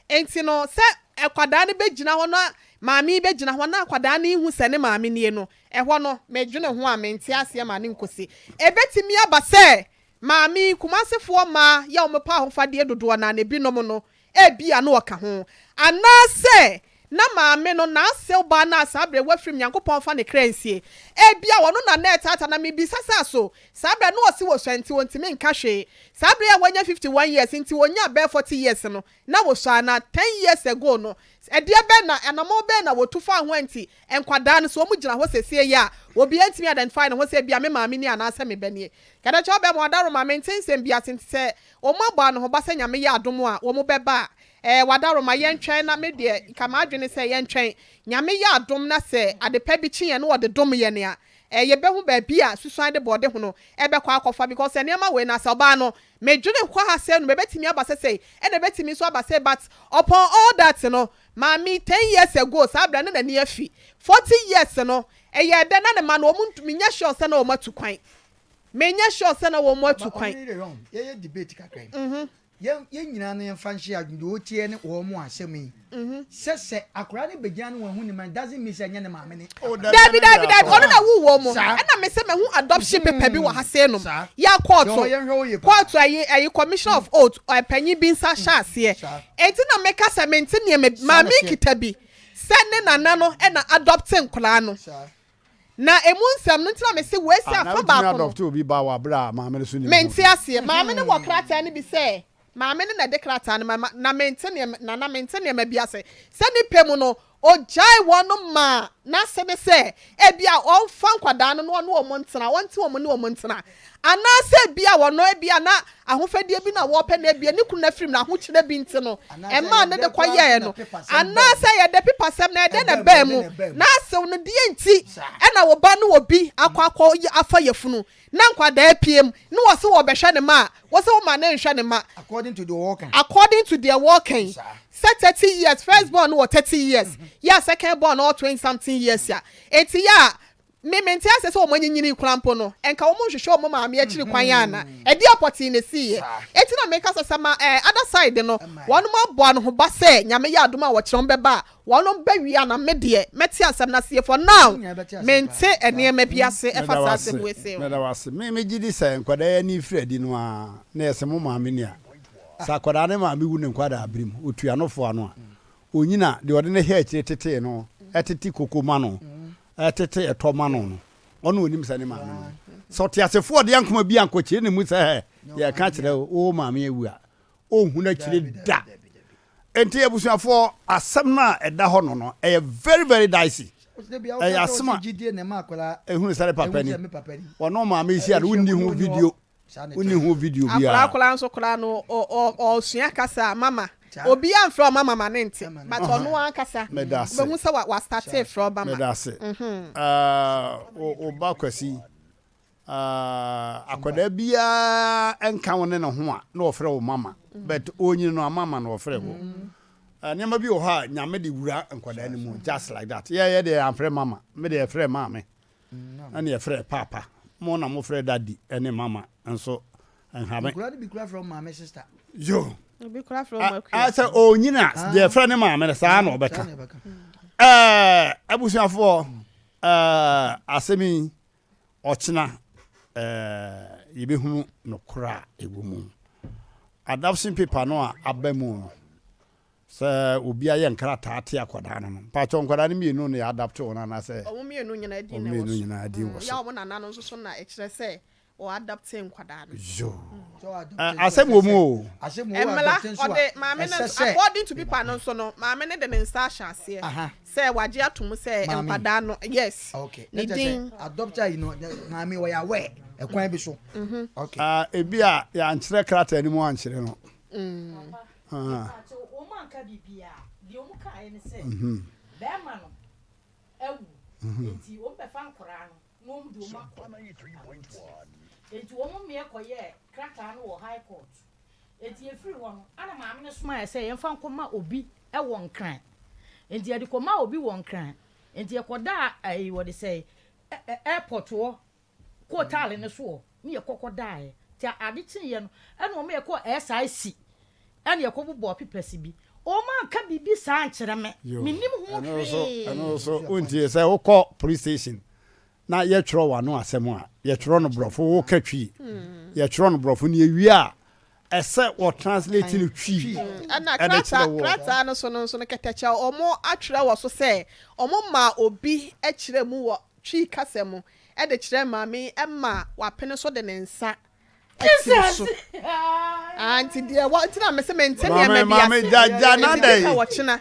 Nti no sɛ akwadaa no bɛgyina hɔ na maame yi bɛgyina hɔ na akwadaa no rehu sɛ ne maame nie no, ɛhɔ no medwene ho a mente aseɛ ma no nkɔsi. Ɛbɛtumi aba sɛ maame yi, Kumasefoɔ mmaa yɛ wɔn pɛ ahofadeɛ dodoɔ no ara na ebinom no ebia na ɔka ho. Anaasɛ na maame no, n'asew baa no a saa bere wafirim, Nyankopɔn mfa ne kra nsie. Ebia ɔno na na ɛtaataa, na mibisa sɛ aso saa bere a na ɔse wɔsua nti ontumi nka hwee? Saa bere a wanya 51 years nti onyaa bɛyɛ 40 years no, na wɔsua anaa? 10 years ago no, ɛdeɛ bɛn na, anamɔn bɛn na wɔtu faa ho a nti nkwadaa no, sɛ wɔn gyina hɔ seesei yi a, obiara ntumi identify ne ho sɛ ebia me maame nie anaasɛ me ba nie? Kɛdɛkyɛ ɔbɛma ɔdaroma, mente nsɛm bi ase nti sɛ Wɔn abɔ anohoba sɛ Nyame yɛ adom a wɔn bɛba a, ɛɛ Wadaroma yɛntwɛn na me deɛ nka m'adwene sɛ yɛntwɛn. Nyame yɛ adom na sɛ adepa bi kye yɛn na ɔde dom yɛn a, ɛɛ yɛbɛhu baabi a susuan de bɔɔde hono ɛbɛkɔ akɔfa because nneɛma wei no asɛ ɔbaa no medwene kɔ ha sɛɛ no ɛbɛtumi aba sɛ sei ɛna ɛbɛtumi nso aba sei but upon all that no maame yi ten years ago saa berɛ no na n'ani afi 40 years no ɛyɛɛ dɛn na ne mma no wɔn menyɛ sure sɛ na wɔn atu kwan. Menyɛ sure sɛ na wɔn atu kwan. Ɔno yere hɔn, yɛyɛ debate kakra yi. Yɛn yɛn nyinaa no yɛmfa nhyɛ adwene deɛ ɔretie ne wɔn mo asɛm yi. Sɛ sɛ akwadaa no bɛgyina no wahu ne ma doesn't mean sɛ ɛnyɛ ne maame ne. Oh, dabi Dabi ɛno deɛ dabi dabi atɔ. ɔno na woo wɔn mo. Saa. Ɛna me sɛ mahu adoption paper bi wɔ ha sei nom. Saa. Yɛ Deɛ kɔɔto ɔwɔ yɛnhwɛ wo yie paa. kɔɔto ayi ayi commissioner of oath ɔpanyin bi nsa hyɛ aseɛ. Saa. Enti na meka sɛ mente nneɛma bi. Saa na Maame ɛteɛ. kita bi sɛ ne nana no ɛna adopte nkwadaa no. Saa. Na emu nsɛm no nti na mese wei sɛ Ah, na afa wotumi baako no. adɔpte obi ba wɔ abere a maame no so nim ho Mente hwee. aseɛ. Maame no wɔ krataa no bi sɛ maame no na ɛde krataa no ma na mente nneɛma na na mente nneɛma bi ase. Sɛ ne pɛ mu no, ogyae wɔn maa n'ase ne sɛ ebia ɔmfa nkwadaa no na ɔne wɔn ntena, ɔnte wɔn ne wɔn ntena. Anaasɛ ebia ɔno ebia na ahofadie bi na wɔpɛ na ebia ne kunu no afirim na ahokyerɛ bi nti no Anaasɛ ɛmaa ɛyɛ no de dɛn koraa nso kɔyɛɛ na no. pepasɛm baa mu? Anaasɛ ɛyɛ dɛ pepasɛm na ɛdɛn na Ɛbaa mu, ɛbaa ɛdɛn mu? na ɛbaa mu? N'asew no deɛ nti Saa. ɛna wo ba ne obi akɔ akɔ afa yafunu na nkwadaa apue mu na wɔse wɔbɛhwɛ ne mma a, wose woma no nhwɛ ne mma. According to deɛ wɔka. According to deɛ wɔka yi, Saa. sɛ 30 years, first born no wɔ 30 years, yɛ a second born no wɔ 20 something years a, enti yɛ a Me mente aseɛ sɛ wɔn anyinyini koraa mpo no, nka wɔn nhwehwɛ wɔn maame akyiri kwan ana? Ɛdeɛn pɔtee na ɛsiiɛ? Enti na meka sɛ, sɛ ma eh, other side no, wɔnom abɔ anohoba sɛ Nyame yɛ adom a wɔkyerɛ wɔn bɛba a, wɔnom bɛwie a na me deɛ, mɛte asɛm no aseɛ. For now, mente nneɛma bi ase ɛfa Meda saa wo asɛm ase, wei sei ho. meda wo ase. Me megye di sɛ nkwadaa yi ani firi adi no ara na ɛyɛ sɛ mo maame ni a, sɛ akwadaa ne maame wu ne nkwadaa bere mu, ɔtua no fo ano a, ɔnyina deɛ ɔde ne hɛ akyire tetee no, ɛtete koko ma no, ɛtete ɛtɔ ma no no, ɔno onim sɛ ne maame no. Sɛ ɔteasefoɔ de ankoma bi ankɔkyerɛ ne mu sɛ hɛ, yɛka kyerɛ wo, wo maame awu a, ɔnhunu akyire da. Enti abusuafoɔ, asɛm no a ɛda hɔ no no, ɛyɛ very very dicey. Ɛyɛ asɛm a ɛhunu sɛ ne papa ni. Ɔne ɔmaame hyia no, wonni ho video. Wonni ho video Akwadaa biara. koraa nso koraa no ɔsua kasa a mama obiara mfrɛ ɔma mama ne nte but ɔno ankasa Meda ase. wobɛhu sɛ wa starte frɛ ɔba ma. Meda ase. Wo wo ba Kwasi, akwadaa biara nka wo ne ne ho a na ɔfrɛ wo mama but ɔnyini no a mama na ɔfrɛ wo. Nneɛma bi wɔ hɔ a Nyame de wura nkwadaa no mu just like that. Yɛ yɛ deɛ yɛamfrɛ mama, me deɛ yɛfrɛ maame. Ɛna yɛfrɛ paapa. Mo na mofrɛ daddy ne mama nso nha me. Nkwadaa no bi kura frɛ wɔn maame sister. Yo. Obi kura frɛ wɔn akua. Sɛ onyini a deɛ yɛfrɛ ne maame no saa na ɔbɛka. Ɛɛ abusuafoɔ ɛɛ asɛm yi ɔkyena ɛɛ yɛbɛhunu nokorɛ a ɛwɔ mu. Adoption paper no a aba mu no Sɛ obi ayɛ nkrataa te akwadaa no no, mpakyɛw nkwadaa no mmienu na yɛ adapt wɔn anaasɛ? Wɔn mmienu nyinaa din Wɔn na ɛwɔ mmienu so. nyinaa din wɔ Yɛ so. wɔn nana no nso so na ɛkyerɛ sɛ Ɔ adopte nkwadaa no. Yoo. Asɛm wɔ mu o. Mmara ɔde maame no according to paper no nso no maame no de ne nsa ahyɛ aseɛ sɛ wagye ato mu sɛ nkwadaa no yes ne din. Adopt ayi no maame wɔyɛ aware ɛkwan bi so. Okay. Ebi a yɛankyerɛ krataa no mu ankyerɛ no. Papa, wɔn anka biribiara deɛ wɔn kaeɛ ne sɛ bɛrima no awu nti wɔn bɛfa nkwadaa no. na wɔn de wɔn akɔ aburokyire. Enti wɔn mmea kɔyɛɛ krataa no wɔ high court. Enti yɛfiri hɔ no, ɛna maame no somaeɛ sɛ yɛmfa nkɔma obi wɔ Nkran. Enti yɛde kɔmaa obi wɔ Nkran. Enti yɛkɔdaa ɛyi wɔde sɛ airport hɔ kootaale no so hɔ ne yɛkɔ kɔdaeɛ. Nti ade kyeeɛ no, ɛna wɔn yɛkɔɔ SIC Ɛna yɛkɔ bobɔɔ papers bi. Wɔn anka biribi saa ankyerɛ me. Mennim ho hwee. Ɛno nso wontie sɛ wokɔ police station na yɛtwerɛ w'ano asɛm a, yɛtwerɛ no borɔfo, woka twi. Yɛtwerɛ no borɔfo na yɛwie a, ɛsɛ wɔ translate no twi Ɛna ɛde kyerɛ krataa wo. krataa no so no nso no kɛtɛkyɛ wɔn atwerɛ wɔ so sɛ wɔn maa obi kyerɛ mu wɔ Twi kasa mu de kyerɛɛ maame yi ma wapene so de ne nsa atiri so. Ah, nti deɛ wɔ nti na mese mente nneɛma bi Maame ase. gya gya na Nti dɛ bi ka wɔkyena.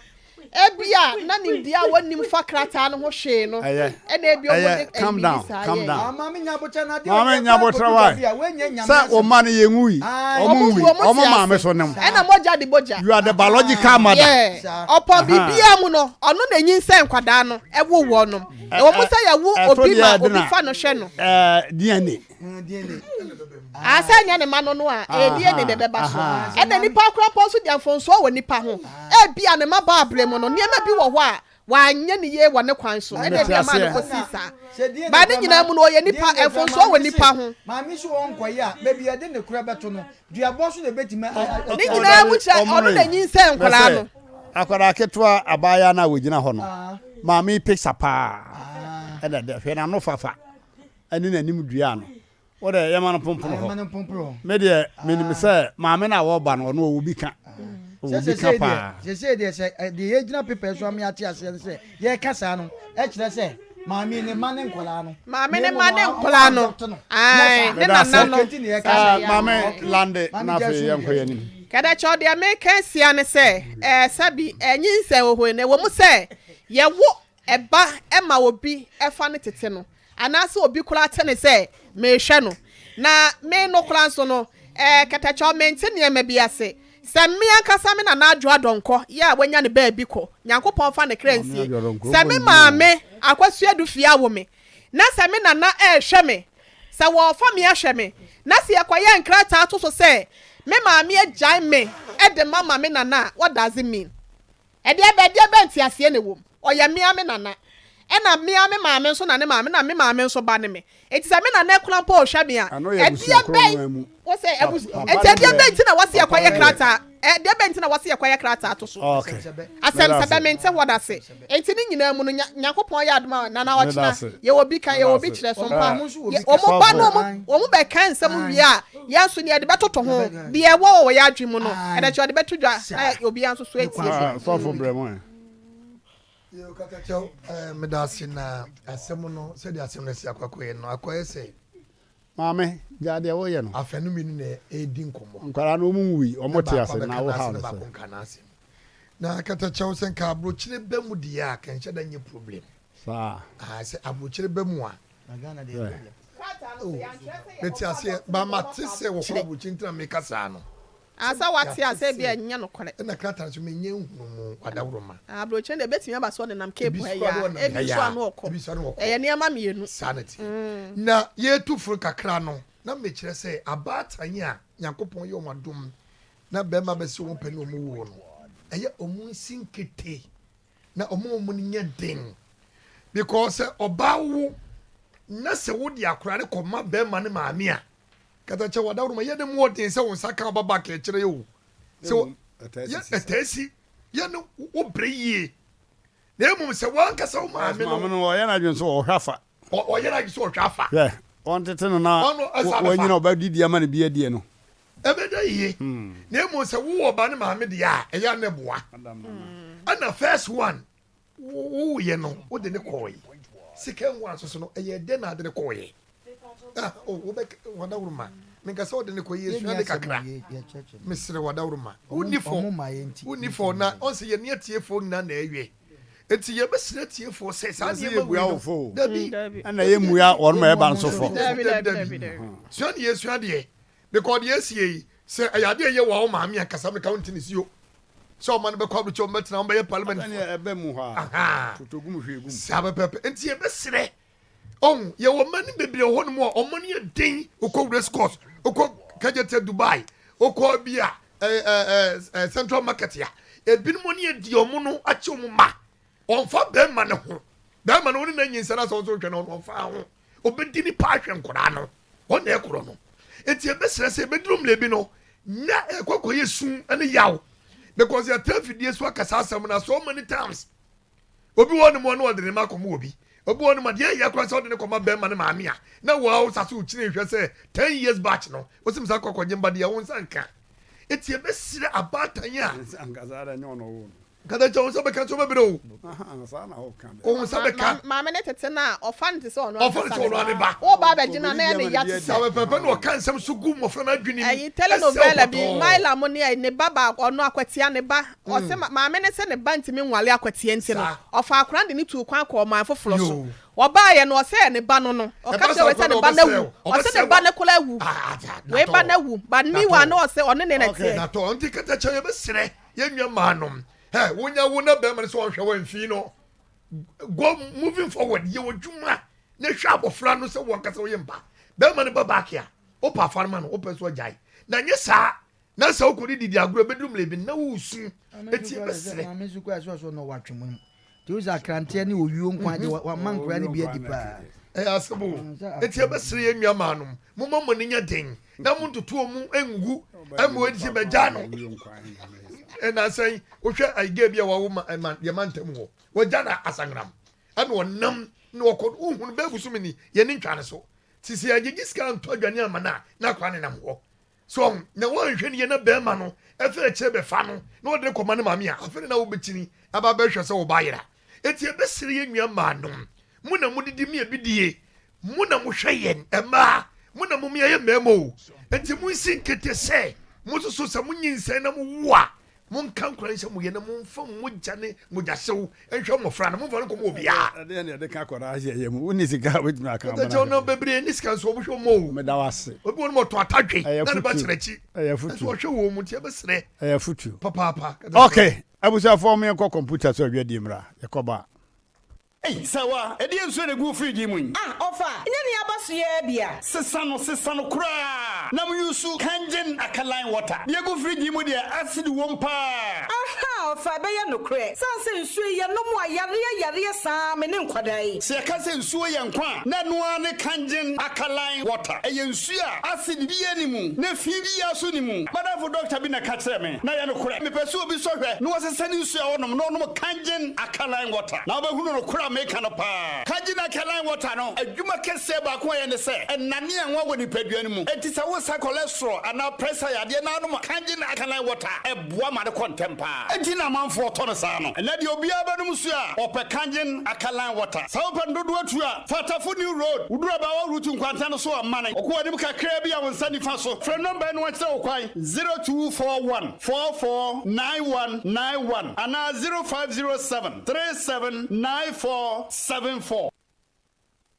Ebia na nimdeɛ a wɔnnim fa krataa no ho hwee no, Ɛyɛ ɛna ebia wɔn ɛyɛ de calm biribi down saa calm yɛɛ. down. Ah, maame nya abotra na adeɛ Maame ɔyɛ nya kɔ abotra akɔdu why baabi a woanya nyame sɛ wo asɛm. mma no yɛ nwui Ae. ɔmo Wɔn nwui wu, wɔn ɔmo te maame ase. so nom. Ɛna mogya de bogya. You are the biological mother. Yeah. Saa. Ɔpɔ Aha. biribiara mu no, ɔno na enyinsɛn nkwadaa no, ɛwo wɔn nom. Ɛ Ɛwɔ mu ɛ sɛ yɛwo ɛto obi deɛ ma ɛde obi na fa no hwɛ no. ɛɛ DNA. Ah, sɛ ɛnyɛ ne mma no no a, ɛyɛ DNA na ɛbɛba so. Ɛna nipa koraa mpo nso deɛ mfomsoɔ wɔ nipa ho. Ebia ne mmabaa berɛ mu no, nneɛma bi wɔ hɔ a wanyɛ ne yie wɔ ne kwan so, ɛna Mete ebia ɛmaa no aseɛ. kɔsii saa. But ne nyinaa mu no, ɔyɛ nipa, mfomsoɔ wɔ nipa ho. Maame so ɔnkɔyɛ a, baabi a yɛde ne korɛ bɛto no, duabɔ so na ɛbɛtumi Ne nyinaa mu kyerɛ ɔno na nyinsɛn nkwadaa no. Akwadaa ketewa abaayewa no a ɔgyina hɔ no, maame yi picture paa ɛna ɛda, hwɛ n'ano fafa. ɛne n'anim dua no wo deɛ yɛma no pompono hɔ me deɛ menim sɛ maame no a wɔba no ɔno ɔwɔ bi ka ɔwɔ bi ka paa. Sesei deɛ sɛ deɛ yɛgyina paper so ama yɛate aseɛ no sɛ yɛreka saa no ɛkyerɛ sɛ maame ne mma ne nkwadaa no. Maame ne mma ne nkwadaa no ae ne nana no. Maame lande na afei yɛnkɔ yɛn anim. Kɛdɛkyɛw deɛ meka asia ne sɛ ɛɛ sɛbi ɛnyinsɛn wɔ hɔ yi na ɛwɔ mu sɛ yɛwo Ɛba ma obi fa no tete no, anaasɛ obi koraa te no sɛ merehwɛ no. Na me no koraa nso no, ɛɛ, kɛtɛkyɛw, mente nneɛma bi ase. Sɛ me ankasa me Nana Adwoa Donkor yi a wanya ne baabi kɔ, Nyankopɔn mfa ne kra nsie, sɛ me maame Akwasu Adufie awo me, na sɛ me nana rehwɛ me, sɛ wɔrefa me ahwɛ me, na sɛ yɛkɔyɛ nkrataa to so sɛ me maame agyae me de mama me nana a, what does it mean? Ɛdeɛ bɛn, ɛdeɛ bɛn nteaseɛ na ɛwɔ mu? Ɔyɛ me ara me nana, ɛna me ara me maame nso na ne maame, ɛna me maame nso ba ne me. Enti sɛ me nana kura mpo rehwɛ me a, Ɛno yɛ abusua ɛdeɛ korɔ no ara bɛn, mu. wo sɛ Pa- abus, papa enti no ɛdeɛ deɛ, bɛn nti na wɔse papa yɛkɔyɛ no deɛ. krataa, ɛdeɛ bɛn nti na wɔse yɛkɔyɛ krataa to so? Okay. Asɛm Meda sɛ ase. bɛ mente hɔ da ase. Enti ne nyinaa mu no, Nya, Nyankopɔn yɛ adom a, Nana Meda ɔkyena, ase. yɛwɔ bi ka, Meda yɛwɔ bi ase. kyerɛ so mpa. Eh, Yɛ, wɔn ba no, Sɔfo. wɔn, wɔn bɛka nsɛm wie a, yɛn nso nea yɛde bɛtoto ho, deɛ ɛwɔ wɔ yɛn adwene mu no, ɛno akyi wɔde bɛto dwa na obiara nso so atie. Ah, sɔfo brɛ mu ɛ. Yo, Katakyɛw, eh, meda ase na asɛm no, sɛdeɛ asɛm no asi akɔ akɔyɛ no, akɔyɛ sɛ. Maame, gyaa deɛ woyɛ no. Afanu mmienu na ɛredi nkɔmmɔ. Nkwadaa no wɔn nwui, Na wɔn te baako ase, abɛka na wo n'asɛm haw na no baako sɛ. nka n'asɛm. Na Katakyɛw, sɛ nka abrokyire ba mu deɛ a, kanhyɛ da nyɛ problem. Saa. Ah, sɛ abrokyire ba mu a. Na Ghana deɛ problem. Oh, mete aseɛ, ba mate sɛ wɔkɔ aburokyi nti na meka saa no. Ah, sɛ wate a, sɛ ebia ɛnyɛ nokorɛ. Ɛna krataa nso menyɛ nhunu mu adaworoma. Ah, aburokyi no deɛ ebetumi aba sɛ ɔnenam Cape Ebi ha so yi a na a, ɔnam ebi ha yi nso a a, na ɔkɔ. ebi nso a na ɔkɔ. Ɛyɛ nneɛma mmienu. Saa na ɛteɛ. Na yɛretu foro kakra no, na mekyerɛ sɛ abaatan a Nyankopɔn yɛ wɔn adom na barima bɛsɛ wɔn pɛ ne wɔn wuo no, ɛyɛ wɔn nsi nkete na ɔmo ɔmo no nyɛ den because sɛ ɔbaa wo na sɛ wode akora no kɔma bɛrima ne maame a katakyɛ wadaworo ma yɛ ne mu ɔden sɛ wo nsa ka ɔba back akyerɛ o sɛ yɛ ɛtaa si yɛ no wo brɛ yie na mmom sɛ wankasa wo maame no maame no ɔyɛ n'adwene sɛ ɔhwɛ afa ɔyɛ n'adwene sɛ ɔhwɛ afa hwɛ ɔntete no na wanyina ɔbɛdidi ama no bi adie no Ɛbɛda yie. Na mmom sɛ wowɔ ɔba ne maame deɛ a, ɛyɛ a na ɛboa. Ɛna first one wowoeɛ no, wode ne kɔɔe. Second one nso so no, ɛyɛ dɛn na ade ne kɔɔeɛ? Ah, oh, wobɛ wadaworoma. Menka sɛ ɔde ne kɔ yɛ sua de kakra. Mesrɛ wadaworoma. Wonni fɔ. Wonni fɔ na ɔnsɛ yɛne atiefoɔ nyinaa na ɛyɛ. Enti yɛbɛsrɛ atiefoɔ sɛ saa nneɛma wei no. Dabi. Ɛna yɛmmua wɔn ma ɛba nso fɔ. Dabi dabi dabi. Sua ne yɛsua deɛ. Because deɛ asie yi, sɛ ɛyɛ adeɛ ɛyɛ wɔ wo maame ankasa meka wo nte ne si o. Sɛ ɔma no bɛkɔ aburokyɛ wɔn bɛtena wɔn bɛyɛ parliament. Ɛna ɛbɛ mu hɔ a. Totogum hwee gum. Saa pɛpɛpɛ. Enti yɛbɛsrɛ. Ɔhu, yɛwɔ mma no bebree wɔ hɔnom a wɔn ani yɛ den. Wokɔ race course, wokɔ Kejetia Dubai, wokɔ bi a ɛɛ ɛɛ ɛɛ Central Market a, ebinom ani yɛ di wɔn no akye wɔn mma. Wɔmfa bɛrima no ho. Bɛrima no, wo ne no anyinsɛn asɛ wo nso wohwɛ no, ɔno ɔmfa ho. Ɔbɛdi nipa ahwɛ nkwadaa no. Wɔn na ɛkorɔ no. Enti yɛbɛsrɛ sɛ ɛbɛduru mmerɛ bi no, na ɛkɔ kɔyɛ su ne yaw. Because yɛtra afidie so aka saa asɛm no so many times. Obi wɔ hɔnom a na ɔde ne mma akɔma obi. Obi wɔ hɔnom a deɛ ɛyɛ koraa sɛ ɔde ne kɔma bɛrima ne maame a na waa wo sa so kyini hwɛ sɛ 10 years batch no wosi msa kɔ akɔgye mba deɛ wo nsa nka. Eti ɛbɛsrɛ abaatan a. Nsa nka saa dɛ nyɛ ɔno ɔwoo no. Kata kyɛ wo nsa bɛka nso bɛbrɛ o. Saa na ɔka dɛ. Wo nsa bɛka. Maame ne tete no a ɔfa no te sɛ ɔno Ɔfa no sɛ ɔno ane ba. Wo ba abɛgyina na ɛyɛ ne ya te sɛ. Saa pɛpɛɛpɛ na ɔka nsɛm so gu mmɔfra no adwene mu. Ɛyi telenovela bi Myla mo ne ɛyi ne ba baako ɔno akwatia ne ba ɔse maame ne se ne ba ntumi nwale akwatia nti no ɔfaa akwadaa no de no tuu kwan kɔɔ ɔman foforɔ so ɔbaayɛ no ɔse ɛyɛ ne ba no no ɔka kyerɛ wei sɛ ne ba no awu ɔse ne ba no koraa awu wei ba no awu but meanwhile na ɔse ɔne ne na teɛ. Natɔ nti katakyɛ yɛbɛsrɛ yɛn nua maa nom hɛ wonya wo na bɛrima no sɛ ɔnhwɛ wɔ mfii no go moving forward yɛ wɔ dwuma na hwɛ abɔfra no sɛ wɔn kasa wɔyɛ mpa bɛrima no ba back a wopɛ afa no ma no wopɛ so agyae na nyɛ saa na sɛ wokɔde didi agorɔ bɛduru mmerɛ bi na woresu ɛti ɛbɛserɛ. Maame nso kɔ ɛsɛ ɔsɔ na ɔwɔ atwe mu nti wosɛ akranteɛ ne owuo nkwa de wama nkora no bi adi paa. Ɛyɛ asɛm o ɛti ɛbɛserɛ yɛn nua maa nom momma mo ani nyɛ den na montoto ɔmu ngu ɛma wɔadi sɛ bɛgya no ɛna sɛn wohwɛ ayigɛ bi a wawo ma ɛma yɛ ma ntam hɔ wɔgya na asangram ɛna ɔnam na ɔkɔ wohunu bɛɛ busumi ni yɛne ntwa ne so ti sɛ yɛgyegye sika ntɔ aduane ama no a na akwa ne nam hɔ So ɔho? Na woanhwɛ no yie na bɛɛma no ɛfiri akyire bɛfa no na ɔde no kɔma ne maame a, afei na wobɛkyini aba abɛhwɛ sɛ wo ba ayera. Enti yɛbɛsrɛ yɛn nua mmaa nom, mo na modidi me abidie, mo na mohwɛ yɛn mmaa, mo na mom yɛyɛ mmarima o. Enti monsi nkete sɛ mo nso so sɛ monyinsɛn na mowo a, Monka nkora nhyɛ mo yɛ na momfa mogya ne mogyahyew nhwɛ mmɔfra no, momfa no nkɔma obiara. Ɛdeɛn na yɛde ka akwadaa hyɛ yɛ mu? Wonni sika a wobɛtumi aka amena. Kyɛw na bebree ne sika nso wɔhwɛ wɔn o. Meda wo ase. Obi wɔ no ma ɔtɔ atadwe na ne ba kyerɛ akyi. Ɛyɛ futu. Nso ɔhwɛ wɔn mu nti ɛbɛsrɛ. Ɛyɛ futu. Papaapa. Okay, abusuafoɔ mo yɛnkɔ kɔmputa so adwadie mmra. Yɛkɔ ba. Ei, Sawa, ɛdeɛn nsuo na ɛgu wo fridge yi mu yi? Ah, ɔfa, nyɛ nea aba so yi ara bi a. Sesa no, sesa no koraa na mo use Kangen alkaline water. Deɛ ɛgu fridge yi mu deɛ, acid wom paa. Ahaa, ɔfa, ɛbɛyɛ nokorɛ. Sane sɛ nsuo yi, yɛnom a, yareɛ yareɛ saa me ne nkwadaa yi. Sɛ yɛka sɛ nsuo yɛ nkwa a, na ɛno ara ne Kangen alkaline water. Ɛyɛ nsuo a acid biara nni mu, na fi biara nso nni mu. M'adamfo dɔkta bi na ɛka kyerɛɛ me, na ɛyɛ nokorɛ. Mepɛ sɛ obi sɔ hwɛ na ɔsesa ne nsuo a ɔnom na ɔnom Kangen Alkaline water, na wobɛhunu nokorɛ a meka no paa. Kangen alkaline water no, adwuma kɛseɛ baako a ɛyɛ ne sɛ, ɛnane anwa wɔ nipadua no mu. Enti sɛ wosa cholesterol anaa pressure yadeɛ na wonom Kangen alkaline water a, ɛboa ma no kɔ ntɛm paa. Enti na amanfoɔ tɔ no saa no. Ɛnnɛ deɛ obiara bɛnom nsuo a, ɔpɛ Kangen alkaline water. Sɛ wopɛ no dodoɔ tu a, fa Tafo New Road, woduru Abaawa Route nkwanta no so a, mane. Wokɔ w'anim kakraa bi a, wo nsa nifa so. Frɛ nɔmba yi na wɔnkyerɛ wo kwan, 0241. 449191 anaa 0507 3794 74.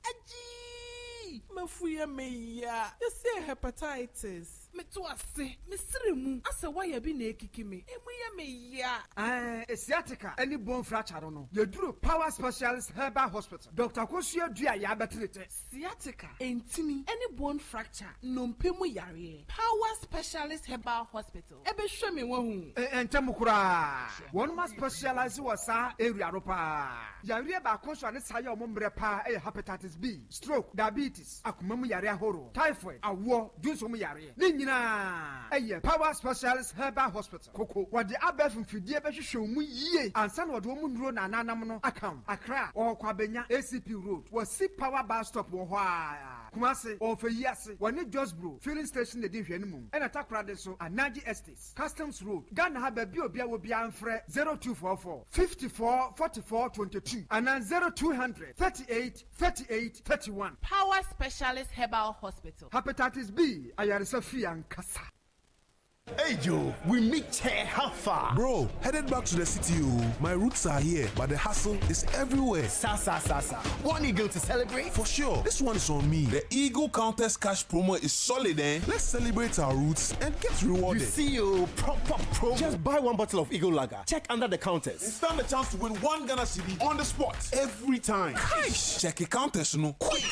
Agyii! M'afu yɛ me ya. Yɛsee hepatitis. Meto ase, me sere mu asɛ wire bi na ekiki me. Emu yɛ me ya. Ɛɛ sciatica ne bone fracture no no, yɛduru Power Specialist Herbal Hospital, Doctor Akosua Duah yɛabɛtere tɛ. Sciatica, ntini ne bone fracture, nnompe mu yareɛ. Power Specialist Herbal Hospital ɛbɛhwɛ me wahu. Ntɛm koraa. Wɔnom a specialise wɔ saa area no paa. Yareɛ baako nso a ne saa yɛ wɔn mmerɛ paa yɛ Hepatitis B, stroke, diabetes, akoma mu yareɛ ahoroɔ, typhoid, awoɔ, dwonsɔ mu yareɛ. Ne nyinaa yɛ Power Specialist Herbal Hospital, Koko. Wɔde abɛɛfo mfidie bɛhwehwɛ wo mu yie ansa na wɔde wɔn nnuro na ananam no aka wo. Accra, wɔwɔ Kwabenya, ACP Road, wɔsi Power Bus Stop wɔ hɔ ara. Kumasi, ɔwɔ Feyiase, wɔne Josbro Filling Station na edi nhwɛanimu, ɛna Takoradi nso, Anaji Estates, Customs Road, Ghana ha baabi a obiara wɔ biara mfrɛ 0244 54 44 22 anaa 0200 38 38 31. Power Specialist Herbal Hospital. Hepatitis B ayaresa fie ankasa. Hey Joe, we meet here, how far? Bro, headed back to the city oh. My roots are here, but the hustle is everywhere. Sa sa sa sa. One eagle to celebrate? For sure. This one is on me. The Eagle Countess Cash promo is solid, eh? Let's celebrate our roots and get rewarded. You see you proper promo. Just buy one bottle of Eagle Lager. Check under the counters. And stand a chance to win one Ghana cedi on the spot every time. Cash! Check the counters, no. Quick!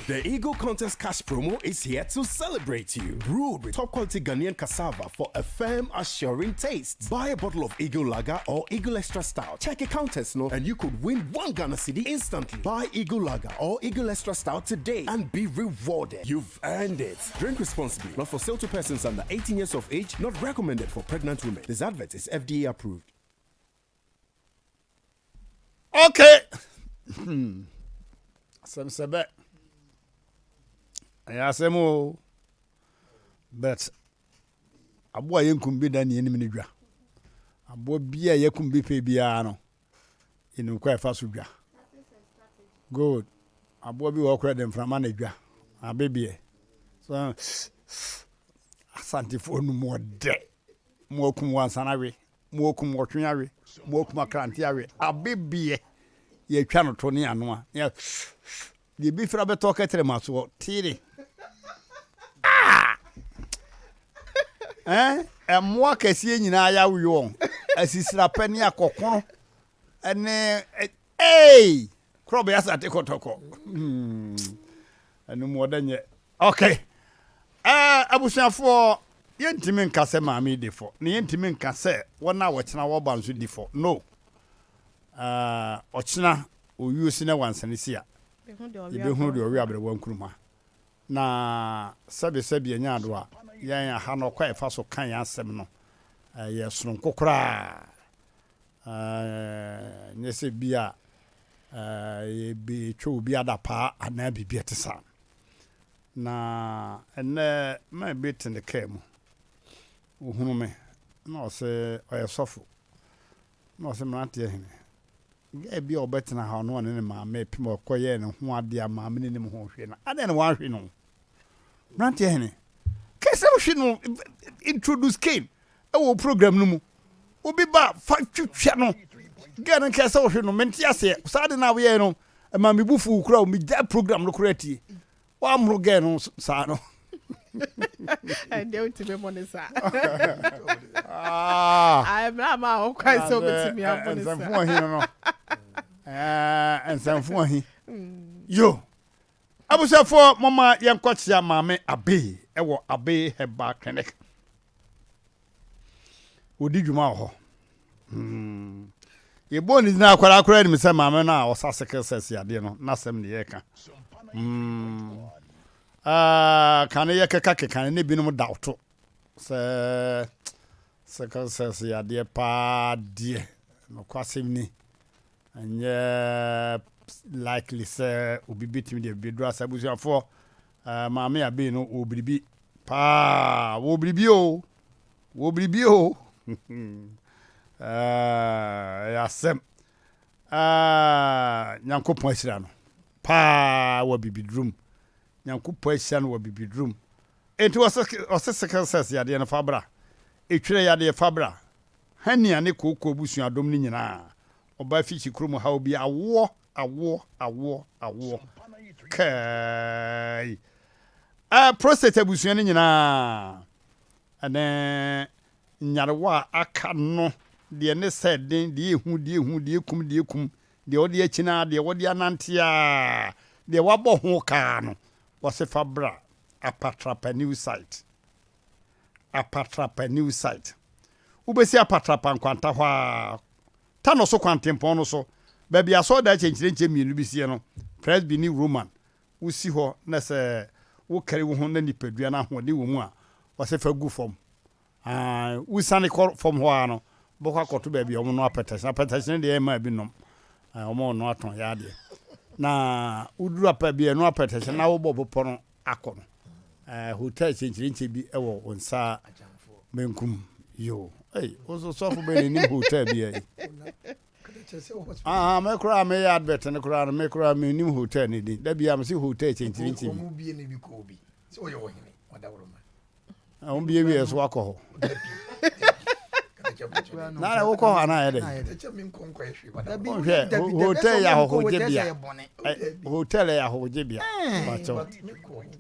the Eagle Contest Cash promo is here to celebrate you. Brewed with top quality Ghanaian cassava for a firm, assuring taste. Buy a bottle of Eagle Lager or Eagle Extra Stout. Check a counters, no, and you could win one Ghana cedi instantly. Buy Eagle Lager or Eagle Extra Stout today and be rewarded. You've earned it. Drink responsibly. Not for sale to persons under 18 years of age. Not recommended for pregnant women. This advert is FDA approved. Okay. Hmm. Asɛm sɛ bɛ. Ɛyɛ asɛm o. But aboa a yɛnkum bi da ne yɛnim no dwa. Aboa bi a yɛkum bi pɛ biara no, yɛnim kwan a ɛfa so dwa. Good. Aboa bi wɔ hɔ koraa de mframa na dwa. Abebeɛ. So Asantefoɔ no mu ɔdɛ. Mo akum wansana we. Mo akum ɔtwe awe. Mo akum akrante awe. Abebeɛ. Yɛtwa no to ne anoa. Deɛ bi fira bɛtɔ kɛtɛrɛ ma soɔ teere. Ah! Eh, ɛmmoa kɛseɛ nyinaa yɛawe wɔn. Asisirapɛ ne akɔkono ne ei korɔbea asate kɔtɔkɔ. Hmm. Ɛno mu ɔdɛ nyɛ. Okay. Eh, abusuafoɔ yɛntumi nka sɛ maame di fɔ na yɛntumi nka sɛ wɔn a wɔkyena wɔba nso di fɔ. No. Eh, ɔkyena Owuo si na wansane si a, yɛbɛhunu deɛ ɔwe aberewa nkruma. Na sɛbe sɛbe anya ado a, yɛn aha no ɔkwan a yɛfa so ka yɛn asɛm no yɛ sononko koraa. Nyɛ sɛ bi a yɛbɛtwa obi adapaa anaa biribi a ɛte saa. Na ɛnnɛ man bi te ne kaa mu, ɔhunu me na ɔse ɔyɛ sɔfo, na ɔse mmeranteɛ hene, Guy bi a ɔbɛtena ha ɔno ɔne ne maame repem ɔkɔyɛɛ ne ho adeɛ a maame no nim ho hwee no adɛn na wanhwe no mmeranteɛ hene kɛ sɛ wohwe no introduce Cain ɛwɔ program no mu obi ba fa twitwa no girl no kɛ sɛ wohwe no mente aseɛ saa de no a woyɛɛ no ɛma me bu fuu kora o megyae program no koraa tie Woammoro gɛɛ no saa no. Ɛndeɛ wotumi mmɔ ne saa. Mmerɛ ama a wokwan sɛ wobɛtumi abɔ ne saa. Nsɛmfo ahi no no. Nsɛmfo ahi. Yo. Abusuafoɔ moma yɛnkɔkyea Maame Abe ɛwɔ Abe Herbal Clinic. Wɔdi dwuma wɔ hɔ. Hmm. Yɛbɔɔ ne din akwadaa koraa nim sɛ maame no a ɔsa sickle cell yadeɛ no n'asɛm ne yɛreka. Hmm. Ah, kane yɛkeka keka ne binom dawto sɛ sickle cell yadeɛ paa deɛ nokwasɛm ni ɛnyɛ likely sɛ obi bɛtumi deɛ bɛduru asɛ abusuafoɔ uh, maame abei no wɔ biribi paa wɔ biribi o Wɔ biribi o ɛyɛ asɛm Nyankopɔn ahyira no paa wɔ bibiduro mu Nyankopɔn ahyira no wɔ bibiduro mu Enti ɔse sickle cells yadeɛ no fa bra Etwerɛ yadeɛ fa bra Hania ne kooko abusua dom no nyinaa Ɔbaa fikyi kurom haw bi awoɔ awoɔ awoɔ awoɔ Kai Prostate abusua no nyinaa ne nyarewa a aka no, deɛ ne sɛ den, deɛ ehu, deɛ ehu, deɛ ekum, deɛ ekum, deɛ wɔde akyini ara, deɛ wɔde anante ara, deɛ wɔabɔ ho ka no, wɔse fa bra Apatrapa new site. Apatrapa new site. Wobɛsi Apatrapa nkwanta hɔ ara, Tano so kwantempɔn no so, baabi asɔredan kyɛnkyerɛnkyɛn mmienu bi sie no, Presby ne Roman Wosi hɔ na sɛ wokari wo ho na nipadua no ahoɔden wɔ mu a, wɔse fa gu fam. Aane, wosiane kɔ fam hɔ ara no, wobɛkɔ akɔto baabi a wɔnoa apɛtɛhye. Apɛtɛhye no deɛ ɛmma bi nom. Wɔnoa tɔn yɛ adeɛ. Na woduru apɛ bi ɛno apɛtɛhyɛ na wobɔ bepɔ no akɔ no. Eh, hotel kyenkyerenkyɛ bi wɔ wo nsa benkum. Yo, ei, wo nso sɔfo bɛn na nim hotel bi ayi. Ah, me koraa meyɛ advert no koraa no, me koraa menim hotel no din. Da biara mese hotel kyenkyerenkyɛ bi. Wɔn bie ne bi kɔɔ bi. Sɛ ɔyɛ ɔhene, ɔdawuroma. Na wɔn bie wie so wakɔ hɔ. Na na wokɔ hɔ anaa yɛ dɛ? Wohwɛ hotel yɛ ahɔhogyebea. Hotel yɛ ahɔhogyebea. Pakyɛw.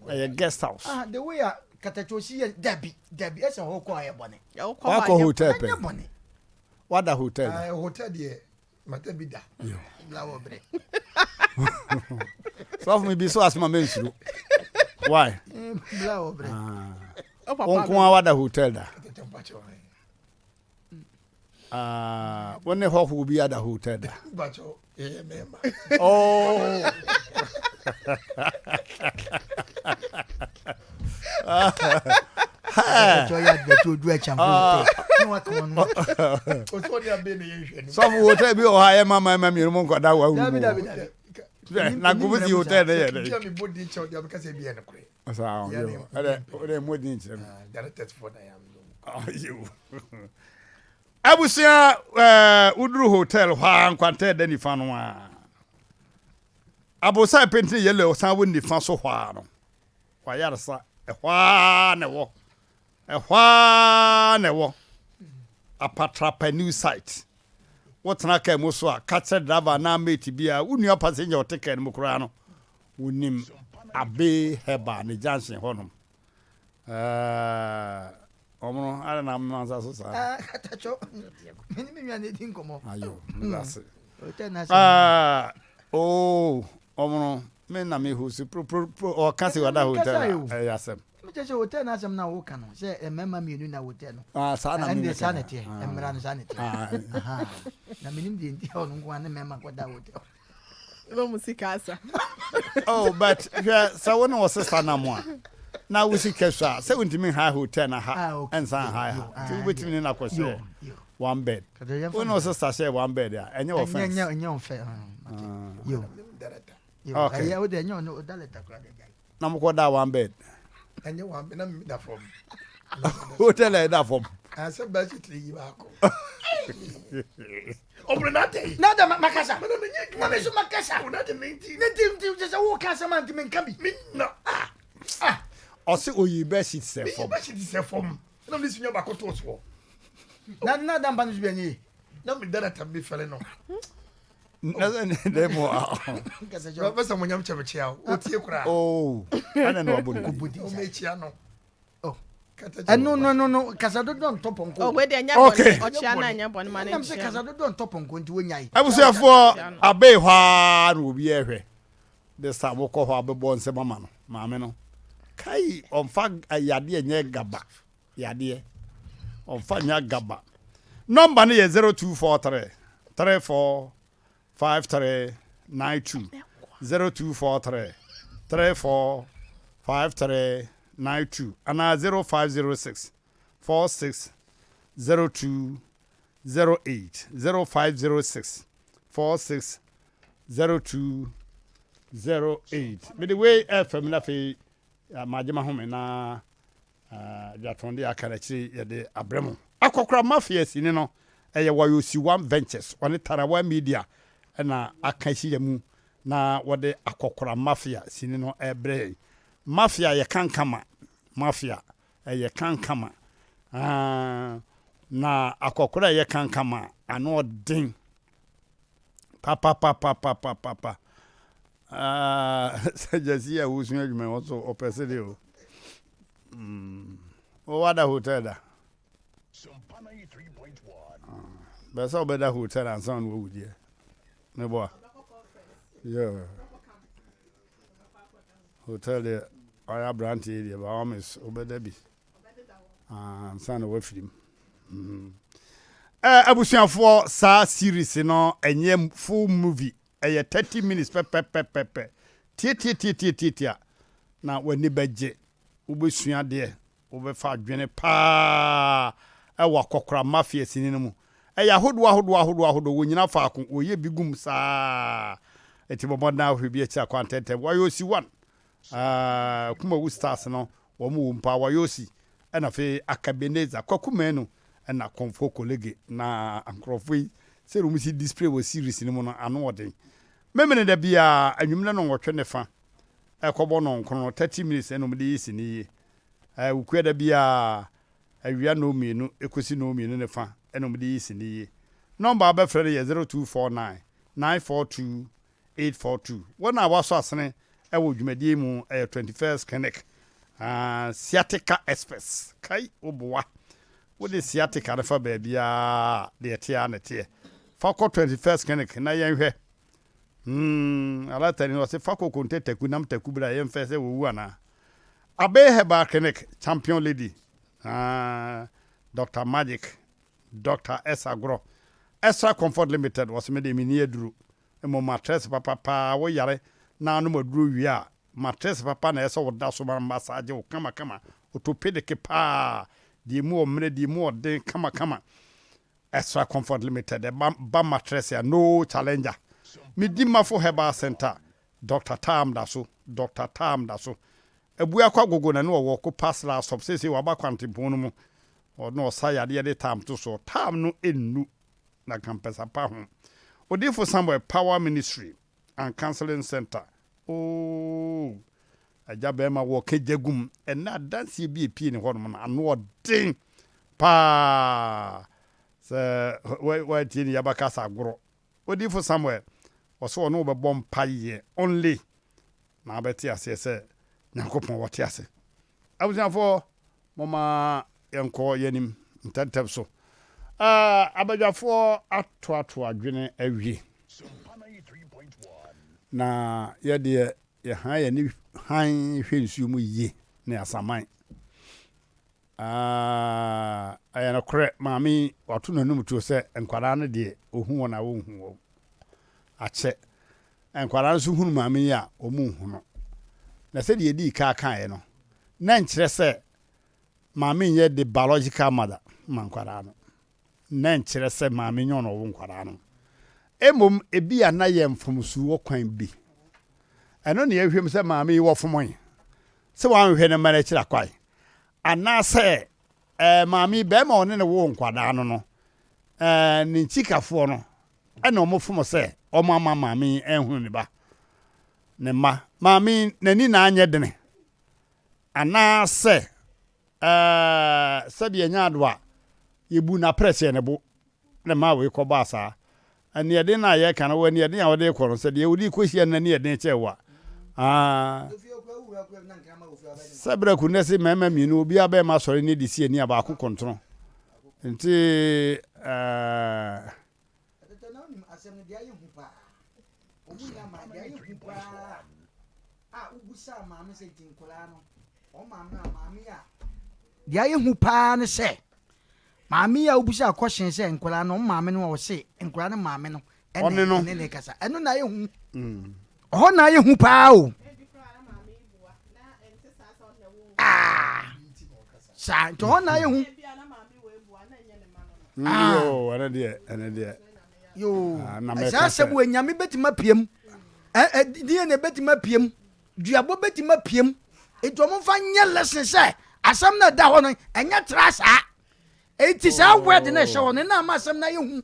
Ɛyɛ guest house. Ah, the way a katakyosi yɛ dabi dabi ɛsɛ hɔ kɔ ayɛ bɔne. Wakɔ hotel pɛ. Wada hotel da. Hotel deɛ mata bi da. Bla wɔ brɛ. Sɔfo mi bi so asoma mɛ nsuro. Why? Bla wɔ brɛ. Wo nko ara wada hotel da. Ah, wo ne hɔhoɔ bi ada hotel da. Oh. Sɔfo hotel bi wɔ hɔ a yɛ mama ɛma mmienu mu nkɔda wɔ awu mu. Na nkomo si hotel ne yɛ dɛ. Ɛdɛ ɛdɛ mo din kyerɛ mi. Abusua ɛɛ woduru hotel hɔ a nkwanta ɛda nifa no a. Abosan pentene yellow ɔsan wɔ nifa so hɔ a no. Wayaresa ɛhɔ ara na ɛwɔ. Ɛhɔ ara na ɛwɔ. Apatrapa new site. Wotena kaa mu so a, ka kyerɛ driver anaa mate bi a wo nua passenger ɔte kaa no mu koraa no, wonim Abe Herbal ne junction hɔnom. Ɛɛ wɔn no ara na amema nsa so saa. Ah, katakyo. Me ne me nua na edi nkɔmɔ. Ayo, meda ase. Ah, oh, wɔn no me na me host pro pro pro ɔka sɛ wada hotel a ɛyɛ asɛm. Me kyɛ sɛ hotel no asɛm na woka no sɛ mmarima mmienu na hotel no. Ah, saa na me meka. Saa na ɛteɛ, mmara no saa na ɛteɛ. Na menim deɛ nti a ɔno nko ara ne mmarima kɔda hotel. Ɛbɛ mu sika asa. Oh, but hwɛ sɛ wo ne wo sista nam a na wo sika su a sɛ wontumi nhae hotel na ha ah, ɛnsan nhae ha nti ah, wobɛtumi ne no akɔhyɛ one bed wo ne wo sista hyɛ one bed a ɛnyɛ wɔ fence ɛnyɛ wɔ fɛ ah, okay na mokɔ da one bed ɛnyɛ one bed na mi da fam hotel a ɛda fam asɛ bɛsi tiri yi baako ɔbɛn na tɛ yi na da makasa na mi nye adwuma na mi so makasa na de mi nti ne ti nti sɛ sɛ wo ka asɛm a nti mi nka bi mi na ah ah ɔsi oyi bɛsi sɛ fam mi yi bɛsi sɛ fam na mi si nya baako to soɔ na na da mpa no so bi ɛnyɛ yi na mi dara tam mi fɛlɛ no. Na sɛ ne dɛ mu a. Professor mo nyam kyɛ me kyea o. Otie koraa. Oh. Ana na wabɔ ne din. O me kyea no. Oh. Ɛno no no no kasa dodo ntɔ pɔnkɔ. Oh, wei deɛ ɛnyɛ bɔne. Ɔkyea na ɛnyɛ bɔne ma ne nkyea. Sɛ kasa dodo ntɔ pɔnkɔ nti wonyae. Abusuafoɔ abɛɛ hɔ ara na obi ɛhwɛ. This time wokɔ hɔ a bɛbɔ nsɛm ama no. Maame no. Kai ɔmfa yadeɛ nyɛ gaba. Yadeɛ. Ɔmfa nya gaba. Number no yɛ 0243 34 5392 0243 34 5392 anaa 0506 46 02 08 0506 46 02 08 mede wei ɛfam na afei magye mahome na Dwatɔn deɛ aka no akyire yɛde abrɛ mo. Akɔkora Mafia sini no ɛyɛ Wayosi One Ventures ɔne Tarawa Media na aka ahyia mu na wɔde Akɔkora Mafia sini no ɛrebrɛ yɛn. Mafia yɛ kankama, Mafia ɛyɛ kankama aah na akɔkora ɛyɛ kankama ano ɔden papapapapapapa. Ah, sɛ gyasi a wosua adwuma yi wɔso ɔpɛ se de o. Mm. Wowada hotel da? Bɛ sɛ wobɛda hotel ansa na wawu deɛ. Meboa. Yeah. Hotel deɛ ɔyɛ aberanteɛ deɛ by all means wobɛda bi ansa na wafiri mu. Mm. Eh, abusuafoɔ saa series no ɛnyɛ full movie Ɛyɛ 30 minutes pɛpɛpɛpɛpɛ. Tiatiatiatiatia na w'ani bɛgye. Wobɛsua adeɛ, wobɛfa adwene paa ɛwɔ akɔkora mafia sini no mu. Ɛyɛ ahodoɔ ahodoɔ ahodoɔ ahodoɔ, wɔnyina faako, wɔyɛ bi gum saa. Enti bɔ mmɔden ara hwɛ bi akyiri akwan ntɛmntɛm. Wayosi one. Ah, Kumawu Stars no, wɔn wɔ mu paa. Wayosi, ɛna afei Akabenezer, Kwaku Manu, ɛna Komfo Kolege. Na nkurɔfoɔ yi, sɛdeɛ wɔn si display wɔ series no mu no, ano ɔden. Memeneda biara, anwummerɛ nnɔnwɔtwe ne fa, ɛkɔbɔ nnɔnkron no, 30 minutes ɛna wɔde yi sini yi. Ɛɛ, Wukuada biara, awia nnɔnmienu kɔsi nnɔnmienu ne fa ɛna wɔde yi sini yi. Nɔmba a wobɛfrɛ no yɛ 0249 942 842. Wɔn a wɔasɔ asene wɔ dwumadie yi mu yɛ 21st Clinic, Sciatica Experts. Kai, woboa. Wode sciatica no fa baabiara a, deɛ ɛteɛ ara na ɛteɛ. Fa kɔ 21st Clinic na yɛnhwɛ. Hmm, alatani ɔse fa kɔ konte taku nam taku bra yɛmfɛ sɛ wɔwu anaa. Abe Herbal Clinic, Champion Lady, ah, Dr. Magic, Doctor S. Agorɔ, Extra Comfort Limited, wɔse me deɛ menni aduro, mmom matress papa paa, wo yare na anom aduro wie a, matress papa na ɛsɛ wo da so ma massage wo kama kama, orthopedic paa, deɛ emu ɔmmerɛ, deɛ emu ɔden kama kama, Extra Comfort Limited, ɛba ba matress a, no challenger. Medi Mafo Herbal Center, Doctor Tam da so, Doctor Tam da so. Abuakwa Agogo na ne ɔwɔ ko pass last stop seesei waba kwantempɔn no mu ɔno ɔsa yadeɛ de tam to soɔ tam no nnu na kampɛsa pa ho Odiyifo Samuel Power Ministry and Counseling Center ooh agya bɛɛma wɔ kagya gum ɛnɛ adanseɛ bi epie ne hɔnom no ano ɔden paa sɛ wɔatie ne yabakasa agorɔ Odiyifo Samuel, ɔse ɔne wo bɛbɔ mpaeɛ only na wobɛte aseɛ sɛ Nyankopɔn ɔte ase. Abusuafoɔ momma yɛnkɔ yɛnim ntɛntɛm so. Ah, abadwafoɔ atoato adwene awie. Na yɛdeɛ yɛhan yɛne hann hwɛ nsuo mu yie ne asaman. Aah ɛyɛ nokorɛ maame yi wato n'anum tuo sɛ nkwadaa no deɛ ɔhu wɔn a ɔnhu wɔn akyɛ. Nkwadaa no nso hunu maame yi a wɔn nhu no. Na sɛdeɛ yɛdii kaa kaeɛ no, na nkyerɛ sɛ maame nyɛ the biological mother ma nkwadaa no. Na nkyerɛ sɛ maame nyɛ ɔna ɔwo nkwadaa no. Mmom ebi a na yɛ mfomsoɔ kwan bi. Ɛno na yɛhwɛ mu sɛ maame yi wɔfomoe sɛ wanhwɛ ne mma no akyiri akwan. Anaasɛ ɛɛ maame yi barima a ɔne no woo nkwadaa no no, ɛɛ ne nkyikafoɔ no ɛna wɔn fom sɛ wɔn ama maame yi anhunu ne ba, ne mma. Maame yi n'ani na anyɛ dene. Anaasɛ ɛɛ sɛdeɛ ɛnyɛ ado a yɛbu no aprɛseɛ ne bo na ɛmaa wei kɔbaa saa. Aniɛden no a yɛreka no, wo aniɛden a wode rekɔ no, sɛ deɛ wode rekɔhyia no n'ani yɛ den kyɛn wo a, aa, sɛ berɛ ko nnɛ se mmarima mmienu, obiara bɛrima asɔre ne de si ani a baako kɔntono. Nti, ɛɛ. Deɛ ayɛ hu paa ne sɛ Maame yi a wobisaa question sɛ nkwadaa no wɔn maame no a ɔse nkwadaa no maame no ɛna ɛne ne kasa ɛno na ayɛ hu ɔhɔ na ayɛ hu paa o ah saa nti ɔhɔ na ayɛ hu ah ɛno deɛ ɛno deɛ yoo saa asɛm wɔ nyame bɛtumi apiem ɛ DNA bɛtumi apiem Duabɔ bɛtumi apue mu. Nti wɔn mfa nyɛ lesson sɛ asɛm no ɛda hɔ no ɛnyɛ tra saa. Nti saa word no ɛhyɛ hɔ no na ama asɛm no ayɛ hu.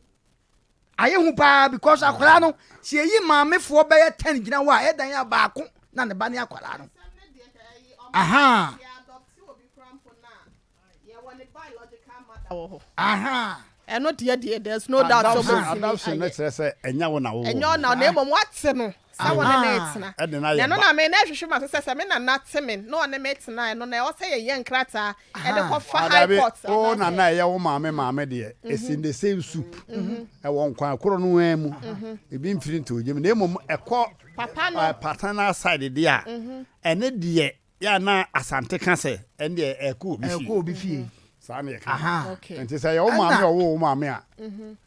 Ayɛ hu paa because akwadaa no sɛ yɛyi maamefoɔ bɛyɛ ten gyina hɔ a ɛdan a baako na ne ba ne akwadaa no. Aha. Wɔ hɔ. Aha. Ɛno deɛ deɛ there's no doubt sɛ ɔbɛtumi ayɛ. Adoption no kyerɛ sɛ ɛnyɛ wo na wowɔ. Ɛnyɛ wo na na mmom wate no sɛ wo ne no retena. Ɛde no ayɛ ba. Na ɛno na me na ɛhwehwɛ m'aso sɛ sɛ me nana te me na ɔne me tena ɛno na ɛwɔ sɛ yɛyɛ nkrataa ɛde kɔfa high court. Dabi wo nana a ɛyɛ wo maame maame deɛ it's in the same soup. Ɛwɔ nkwan korɔ no ara mu. Ebi mfiri ntoo gyam na mmom ɛkɔ paternal side deɛ a ɛne deɛ Yɛ a na Asante ka sɛ ɛndeɛ ɛkɔ obi fie. Ɛkɔ obi fie. Saa na yɛka. Nti sɛ ɛyɛ wo maame a ɔwoo wo maame a,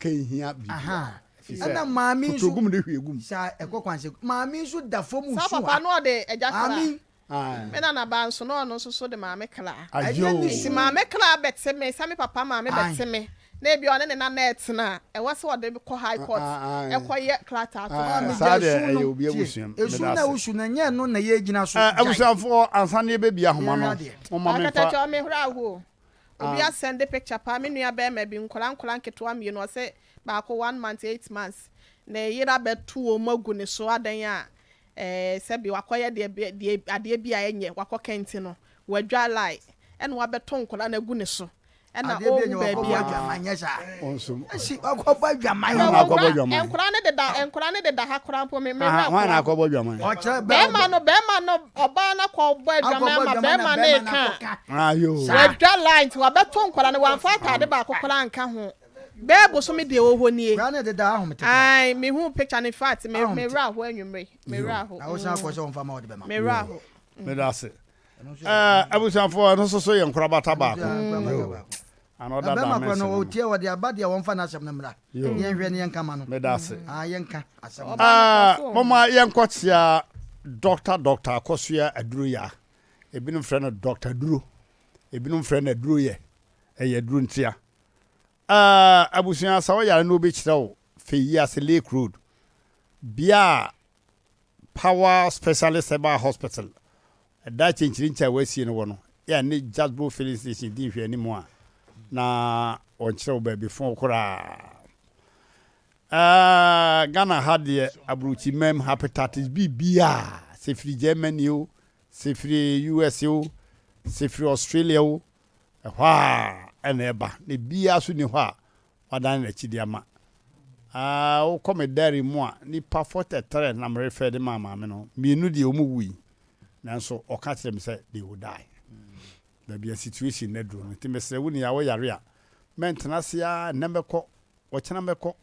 ka nhia biribiara. Ɛfiri sɛ Ɛna maame nso. Koto gum de hwie gum. Saa ɛkɔ kwan sɛ maame nso da fam Saa su papa ha. no ɔde agya kra. Maame. Me nana ba nso na ɔno nso so de maame kra. Ɛnyɛ ne Nti su. maame kra bɛte me sɛ me papa maame bɛte me. Na ebia ɔne ne nana ɛtena a, ɛwɔ sɛ ɔde kɔ high court ɛkɔ yɛ krataa to so. Saa deɛ ɛyɛ obi abusua mu. Esu na wosu no ɛnyɛ ɛno na yɛgyina so. Abusuafoɔ ansa na yɛbɛbie ahoma no, momma memfa. Akatakyɛ me hora aho. Obi asɛnde picture paa me nua bɛɛma bi nkwadaa nkwadaa nketewa mienu ɔse baako one month eight months ne yere abɛto wɔn agu ne so adan a ɛɛ sɛbi wakɔyɛ deɛ deɛ adeɛ bi a ɛnyɛ wakɔ kɛnti no wadwa lie ɛna wabɛto nkwadaa no agu ne so ɛna Adeɛ bi ɔhu ɛnyɛ baabi wakɔbɔ a. adwaman nyɛ saa. Ɔnsom. Ɛsi wakɔbɔ adwaman. Hwan na akɔbɔ adwaman? Nkwadaa no deda nkwadaa no deda ha koraa mpo me me Aha, werɛ hwan na koraa. akɔbɔ adwaman? Ɔkyerɛ bɛ Bɛrima no bɛrima no ɔbaa no akɔbɔ adwaman Akɔbɔ ama adwaman na bɛrima no bɛrima no reka. akɔka. Ayo. Saa. Wadwa line nti wabɛto nkwadaa no wamfa ataade baako koraa anka ho. Bɛɛ bosome deɛ ɛwɔ hɔ nie. Koraa no deda ahomete koraa. Ae mehu picture no infact me me Ahomete. werɛ aho anwummere me werɛ aho. Na wosan akɔ sɛ ɔmfa ma ɔde bɛma. Me werɛ aho. Meda ase. Ɛɛ abusuafoɔ ɛno nso so yɛ nkorabata baako. Yoo. Ana ɔda Na bɛrima korɔ dimension no no. ɔtie ɔde aba deɛ wɔmfa n'asɛm no mmra. Yoo. Ne yɛnhwɛ ne yɛnka ma no. Meda ase. Ah yɛnka asɛm no. Ɛɛ moma yɛnkɔkyea Doctor Doctor Akosua Aduroya. Ebinom frɛ no Doctor Duro. Ebinom frɛ no Aduroyɛ. Ɛyɛ aduro ntia. Ɛɛ abusua sɛ woyare na obi kyerɛ wo Feyiase Lake Road bea a Power Specialist Herbal Hospital, ɛda kyenkyerenkye a wɔasie no wɔ no, yɛ a ne Jasbo Filling Station di nhwɛanim a, na wɔnkyerɛ wo baabi fo koraa. Ɛɛ, Ghana ha deɛ, aburokyimam hepatitis B biara, sɛ firi Germany o, sɛ firi US o, sɛ firi Australia o, ɛhɔ a ɛna ɛba, na ebiara nso nni hɔ a Wadan n'akyi de ama. Ah, wokɔ me diary mu a, nnipa 43 na merefɛ de maa maame no. Mmienu deɛ wɔn wui. Nanso ɔka kyerɛ me sɛ they will die. Baabi a situation no aduru no. Nti mesrɛ wo nua woyare a, mɛntena ase ara, ɛnnɛ mɛkɔ, ɔkyena mɛkɔ,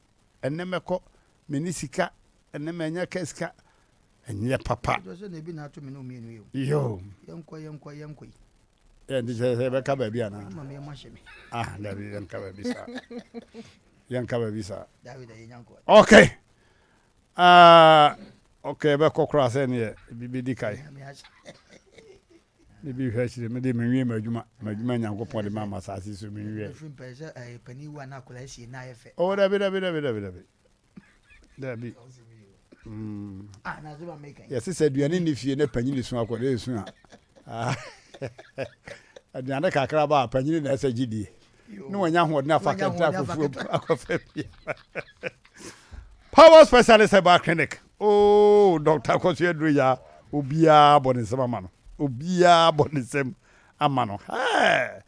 ɛnnɛ mɛkɔ, menni sika, ɛnnɛ manya ka sika. Ɛnyɛ papa. Yoo. Yɛnkɔ, yɛnkɔ, yɛnkɔ yi. Yɛ nti kyerɛ sɛ yɛbɛka baabi anaa? Ah, dabi yɛnka baabi saa. Yɛnka baabi saa. Okay. Uh, okay, yɛbɛkɔ koraa sɛ neɛ ebi bɛdi kae. Ne bi hwɛ akyire, mede menwie m'adwuma, m'adwuma Nyankopɔn de ma ama asase so menwie. Oh, dabi dabi dabi dabi dabi. Dabi. Mm. Ah, Yɛse sɛ aduane nni fie na panyini su akɔ na ɛsu a ah, aduane kakra ba a panyini na ɛsɛ gye die na wanya ahoɔden afa kɛntɛ akɔfuo akɔfa bia. Power Specialist Herbal Clinic. Oh, Dr. Akɔso aduro ya obiara bɔ ne nsam ama no. Obiara bɔ ne nsam ama no. Hey!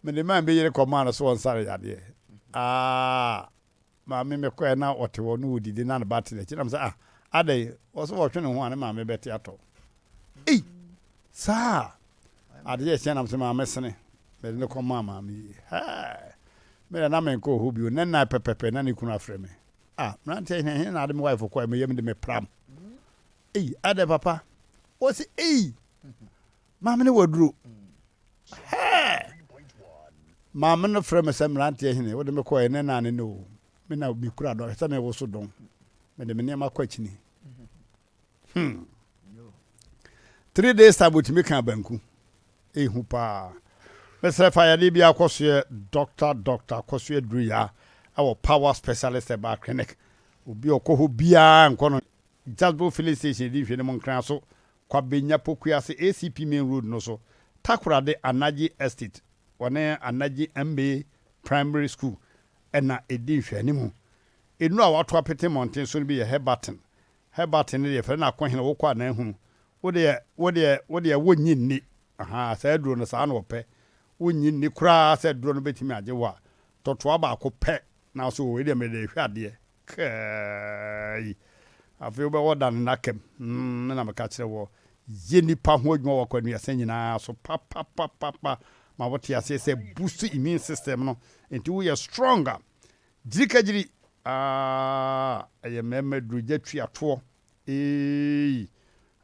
Mede man bi yere kɔmaa no so ɔnsare yadeɛ. Ah, Maame mekɔɛ na ɔte hɔ na ɔdidi na ne ba te n'akyi na mesɛ ah adɛn ɔsɛ ɔtwe ne ho a ne maame bɛte atɔ ei saa adeɛ ɛkyɛ na mesɛ maame sene mede ne kɔmaa maame yi hɛɛ mede na menkɔ hɔ bio ne nnan pɛpɛpɛ na ne kunu afrɛ me ah mmeranteɛ hene hene na ade me wife kɔɛ meyam de me pram ei adɛn papa ɔsɛ ei Maame no waduro. Hɛɛ! Maame no frɛ me sɛ mmeranteɛ hene, wode me kɔɛ ne naane no o. Me na mekura dɔn, sɛ mewoso dɔn. Mede me nneɛma kɔ akyini. Hmm. 3 days time otumi ka banku. Ehu paa. Mesrɛ fa yadeɛ bi akɔsoɛ Doctor Doctor akɔsoɛ duru yaa ɛwɔ Power Specialist Herbal Clinic. Obi a ɔkɔ hɔ biara nkɔ no Jasbo filling station di nhwɛnim Nkran so Kwabenya Pokuase ACP Main Road no so, Takoradi Anagye Estate, wɔne Anagye MA Primary School na ɛdi nhwɛanimu. Nnuro a wɔato apete mmɔnten so no bi yɛ Herbatin. Herbatin no deɛ yɛfrɛ no akohene, wokɔ a na ahunu. Wo deɛ, wo deɛ, wo deɛ wonnye nni. Ahaa, saa aduro no saa na wɔpɛ. Wonnye nni koraa sɛ aduro no bɛtumi agye wo a, tɔtoa baako pɛ na wo so wei deɛ mede rehwɛ adeɛ. Kai! Afei wobɛwɔ da no nnaka mu. Mm, me na meka kyerɛ wɔ. Yɛ nipa ho adwuma wɔ akwannuasa nyinaa so papapapapa ma wote aseɛ sɛ boost immune system no nti woyɛ strong a. Gyirikagyiri, ah, ɛyɛ mmarima duro, gya tua toɔ. Eei,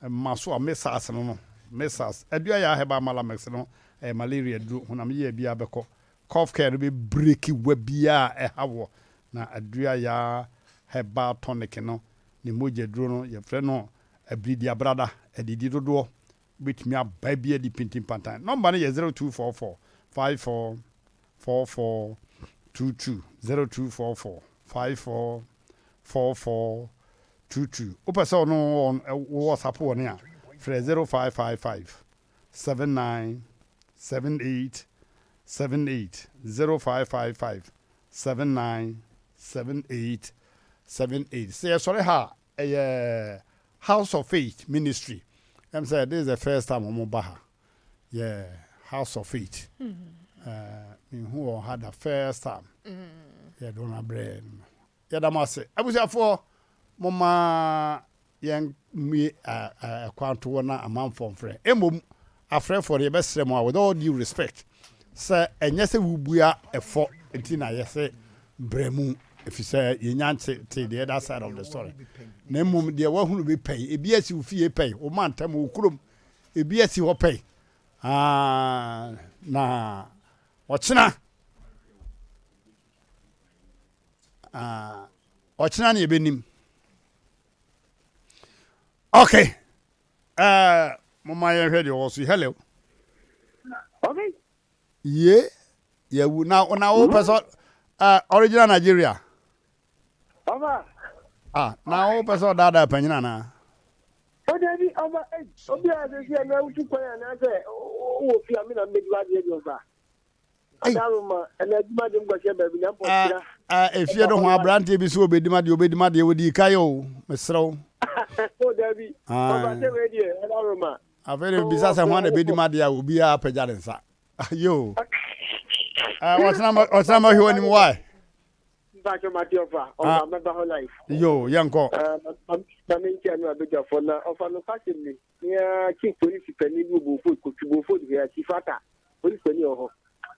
ma so a missiles no no, missiles. Adua yɛ herbal malamix no, ɛyɛ malaria duro, honam yea biara bɛkɔ. Cough care no bɛ breaki wa biara a ɛha woɔ. Na Aduaya herbal tonic no ne mogya duro no yɛfrɛ no abiridiabrada, adidi dodoɔ wobɛtumi aba bi adi pintinpantan. Nɔmba no yɛ 0244 54 44. 22 0244 54 44 22. Wopɛ sɛ ɔno wo WhatsApp wɔ ne a, frɛ 0555 79 78 78 0555 79 78 78. Sɛ yɛsɔre ha a, ɛyɛ House of Faith Ministry. Ɛm sɛ this is the first time wɔn ba ha. Yeah, House of Faith. Mehu wɔn ha the first time. Yɛde wɔn abrɛ no. Yɛda mo ase. Abusuafoɔ, momma yɛn mmue ɛkwan to hɔ na amanfoɔ mfrɛ. Mmom, afrɛfoɔ no, yɛbɛsrɛ mo a, with all due respect, sɛ ɛnyɛ sɛ wobua ɛfɔ nti na yɛse brɛ mu, ɛfiri sɛ yɛnya nte te the other side of the story. Na mmom deɛ woahunu bi pɛn, ebi asi wo fie pɛn, wo mantam, wo kurom, ebi asi hɔ pɛn. Ah, na ɔkyena, ah, ɔkyena ne yɛbɛnim. Okay. Uh, moma yɛnhwɛ deɛ ɔwɔ so hello. Okay. Ye, yɛwu na na wo pɛ sɛ uh, original Nigeria. Ɔba. Ah, na wo pɛ sɛ ɔdaadaa panyin anaa? O dabi, ɔba, obi a sɛ si ɛna wotu kwan anaasɛ wowɔ fie a me na mmɛdi w'adeɛ deɛ ɔba. Adaroma, ɛna adwuma de nkɔhyɛ baabi na mpɔ kyerɛ. Efie no ho aberanteɛ bi so obɛdi ma deɛ obɛdi ma deɛ wɔdi ka yɛ o, mesrɛ wo. O dabi, ɔba sɛ wei deɛ, adaroma. Afei de bisa sɛ hwan na ɛbɛdi ma deɛ a obiara apagya ne nsa. Yo. Ɔtena ma hwɛ w'anim why? Mpacho mate ɔfa, ɔfa mɛba hɔ life. Yo, yɛnkɔ. Ma menkyia no abadwafoɔ na ɔfa nokwasɛm ni. Mea chief polisi panin bi wɔ Beaufort, Kotwi Beaufort hwɛ Chief Atta, polisi panin wɔ hɔ.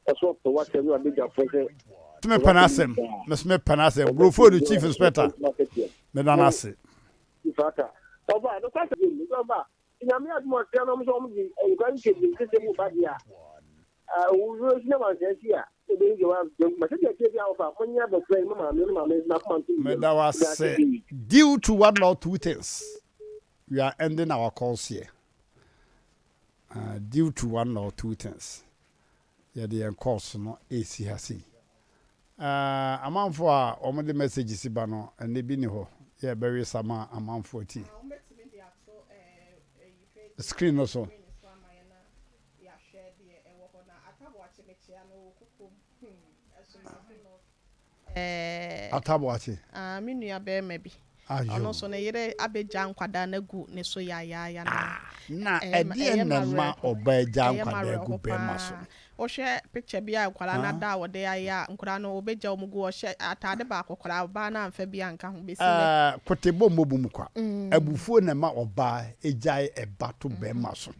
Ɔso ɔpɛ w'asɛm no abadwafoɔ sɛ. So mepɛ n'asɛm, meso mepɛ n'asɛm. Beaufort chief inspector, meda no ase. Chief Atta, ɔba nokwasɛm ni, ɔba Nyame adom a ɔsea nom sɛ wɔn de nkwa ntwa bi nsesɛ mu ba deɛ a, owuo si na wansɛe si a, ebeyi deɛ wansɛe ma sɛdeɛ ɛteɛ biara wɔfa monyɛ abɔfra yi mo maame ne maame nso n'akoma nto ne yam. Meda wo ase. Due to one or two things, we are ending our calls here. Uh, due to one or two things, yɛde yɛn calls no ɛresi ha sei. Uh, amanfoɔ a wɔde messages ba no, ɛnɛ bi ni hɔ. Yɛbɛwe sama amanfoɔ ti. Screen no so. Ataboakye. Ah, me nua bɛrima bi. Ɔno nso ne yere abɛgya nkwadaa no agu ne so yayaaya na. Ah, na ɛdeɛ na ɛma ɔbaa gya nkwadaa gu bɛrima so? Wohwɛ picture bi a nkwadaa no ada a wɔde ayɛ a, nkwadaa no wɔbɛgya wɔn gu ɔhyɛ ataade baako koraa ɔbaa no amfa bi anka ho bɛsi nnɛ. Kote bɔ mmɔ bum kwa. Abufuo na ɛma ɔbaa gyae ɛba to bɛrima so.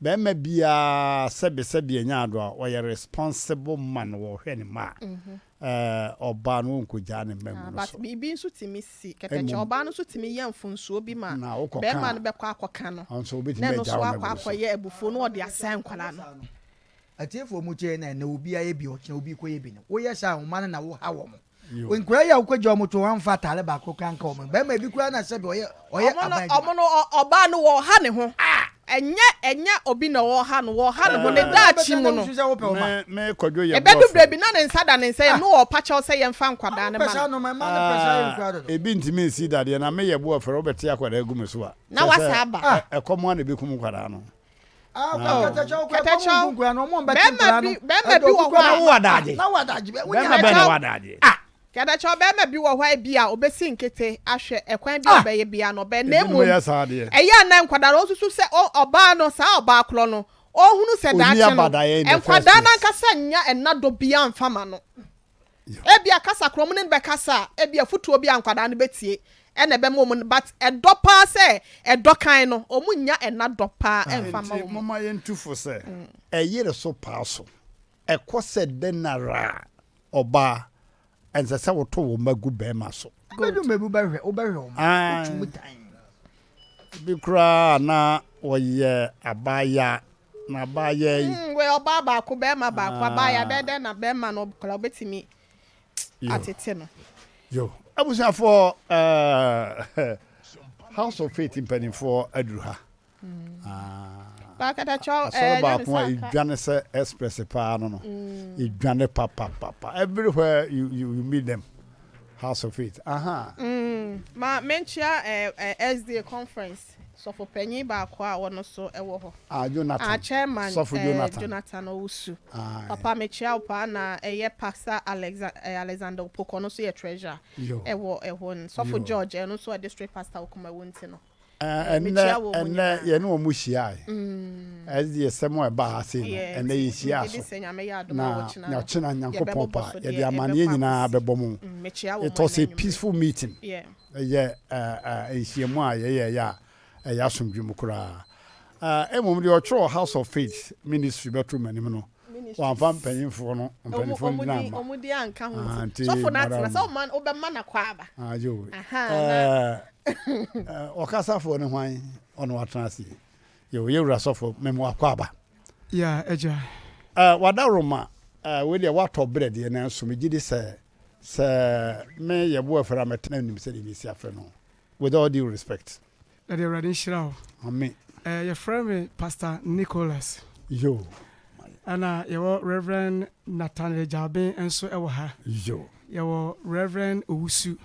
Bɛrima biara sɛbe sɛbe ɛnyɛ ado a ɔyɛ responsible man wɔhwɛ ne mma a ɔbaa no ɔnkɔgyaa ne mma ngu no But so. biribi nso tumi si kɛtɛkyɛ ɔbaa no nso tumi yɛ mfomsoɔ bi ma Na wokɔka bɛrima a, no bɛkɔ akɔka no ɔno nso wobɛtumi na ɛno agyaa nso wo mma akɔ agu no so. akɔyɛ abufuo na ɔde asɛe nkwadaa no. Atiefoɔ mu kyɛ na ɛnɛ obi ayɛ bi ɔkyena obi kɔyɛ bi no woyɛ saa a wo mma no na woha wɔn. Yo. Nkwadaa yi a wokɔgya wɔn to wɔn amfa ataare baako koraa nka wɔn bɛrima bi koraa na sɛbi ɔyɛ ɔyɛ Ɔmo no aban adwuma. ɔmo no ɔ ɔbaa no wɔɔha ne ho ɛnyɛ ɛnyɛ obi na ɔɔha no wɔɔha ne ho ne daakye mu no. Sɛ wopɛ wo ma. Me me Kwadwo yɛ Ɛbɛdu boafo. berɛ bi na ne nsa da ne nsa yam na ɔɔpa kyɛw sɛ yɛmfa nkwadaa no Wopɛ ma saa no. nnoɔma mmaa no pɛ saa yɛ nkoraa Ah, dodo. ebi ntumi nsi dadeɛ na meyɛ boafo wobɛte akwadaa agu me so a. Na Kyerɛ wasa sɛ aba. ɛ- ɛkɔm ara na ɛbɛkum nkwadaa no. Ah, Ah. kɛtɛkyɛw kura Kɛtɛkyɛw, kɔm nku nkura no ɔmo mbɛte bɛrima nkura bi no. bɛrima bi wɔ hɔ a. Na wo adagye. Na wo adagye bɛ. Bɛrima bɛn na wɔ adagye. Ah, kɛtɛkyɛw bɛrima bi wɔ hɔ a ebi a obesi nkete ahwɛ ɛkwan bi a ɔbɛyɛ bia no ɔbɛyɛ na Ebinom mmom yɛ saa deɛ. ɛyɛ a na nkwadaa no ɔsusu sɛ ɔ ɔbaa no saa ɔbaa korɔ no ɔhunu sɛ Onni daakye no abadaeɛ in the first nkwadaa no place. ankasa nnya ɛna dɔ biara mfa ma no. Ebia kasa korɔ ɔmo ne no bɛkasa a, ebia afutuo bi a nkwadaa no bɛtie ɛna ɛbɛma ɔmo no, but ɛdɔ paa sɛ ɛdɔ kan no, ɔmo nnya ɛna dɔ paa ɛmfa mma Enti wɔn. momma yɛntu fo sɛ, ɛyere so paa so, ɛkɔ sɛ dɛn ara a, ɔbaa, ɛnsɛ sɛ woto wo mma gu barima so. Good. Wobɛdu mmabu bɛhwɛ, wobɛhwɛ wɔn. Ae. Wotumi tan. Bi koraa na wɔyɛ abaayaa, na abaayaa yi. Mm, wei ɔbaa baako, bɛrima baako, abaayaa Ah. bɛyɛ dɛn na bɛrima no koraa wobɛtumi Yo. atete no. Yo, abusuafoɔ, eh, House of Faith mpanimfoɔ aduru ha. Ah. Bakatakyɛw Asɔre ɛɛ baako a nyame sɛ aka. edwane sɛ express paa no no. Mm. Edwane papapapa. Everywhere you you you meet them. House of Faith. Aha. Mm, ma menkyia eh, eh, SDA conference sɔfo panyin baako a ɔno nso wɔ hɔ. Ah, Jonathan. Ah, chairman Sɔfo eh, Jonathan. Jonathan Owusu. Aye. Papa mekyia wo paa na ɛyɛ Pastor Alexa, eh, Alexander Opoku ɔno nso yɛ treasurer Yo. ɛwɔ ɛhɔ no. Sɔfo Yo. George ɛno nso yɛ district pastor wɔ Kumawu nti no. Ɛnnɛ, Mekyia wɔn ɛnnɛ nyinaa. yɛne wɔn hyiae. Mm. Ɛde asɛm a ɛbaa ha sei no, Yeah, ɛnnɛ nti yɛhyiaa megye di so. sɛ Nyame yɛ adom a Na ɔkyena na no, ɔkyena Nyankopɔn yɛbɛbobɔ pɛ a, so yɛde deɛ amanneɛ ɛbɛkɔ nyinaa akɔsi. bɛbɔ mo. Mm, mekyia wɔn It was ɛnnɛ a anwummere. peaceful meeting. Yeah. Ɛyɛ ɛ, ɛ, nhyiamu a yɛyɛeɛ a ɛyɛ asomdwe mu koraa. Ɛ, mmom deɛ ɔtwerɛɛ House of Faith Ministry bɛtoo m'anim no, Ministries. wamfa mpanyimfoɔ no, Ɔmo mpanimfoɔ no ɔmo din din amma. ɔmo din anka ho Ah, nti nti sɔfo no atena madam. sɛ ɔma wobɛma no akwaaba. Ah, yo. Aha, na. Ɛɛ, ɛɛ, ɔkasafoɔ ne hwan? Ɔno watena ase yi. Yo, yɛ wura sɔfo, mema wakwaaba. Yeah, agya. Ɛɛ, Wadaroma, ɛɛ, wei deɛ woatɔ berɛ deɛ, nanso megye di sɛ, sɛ me yɛ bo afiri a mɛtena nim sɛdeɛ mesi afrɛ no. With all due respect. Dade Awurade nhyira wo. Amen. Eh, yɛfrɛ me Pastor Nicholas. Yo. Ɛna yɛwɔ Reverend Nathaniel Gyaben nso wɔ ha. Yo. Yɛwɔ Reverend Owusu.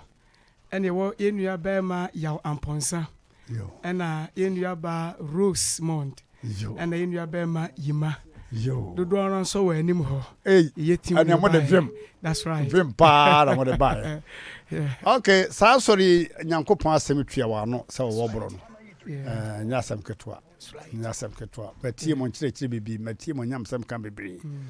Ɛna yɛwɔ yɛn nua barima Yaw Amponsah. Yo. Ɛna yɛn nua baa Rose Mond. Yo. Ɛna yɛn nua barima Yima. Yo. Dodoɔ no nso wɔ anim hɔ. Ei, Yɛyɛ team ɛnea na mode ɛbaeɛ. vim. That's right. Vim paa na mode baeɛ. Yeah. Okay, saa asɔre yi Nyankopɔn asɛm tua wɔn ano sɛ wɔwɔ borɔ no. Yeah. Eh, nyɛ asɛm ketewa. Nyɛ asɛm ketewa. Matie mo nkyerɛkyerɛ bebree, matie mo nyamsɛm ka bebree. Mm.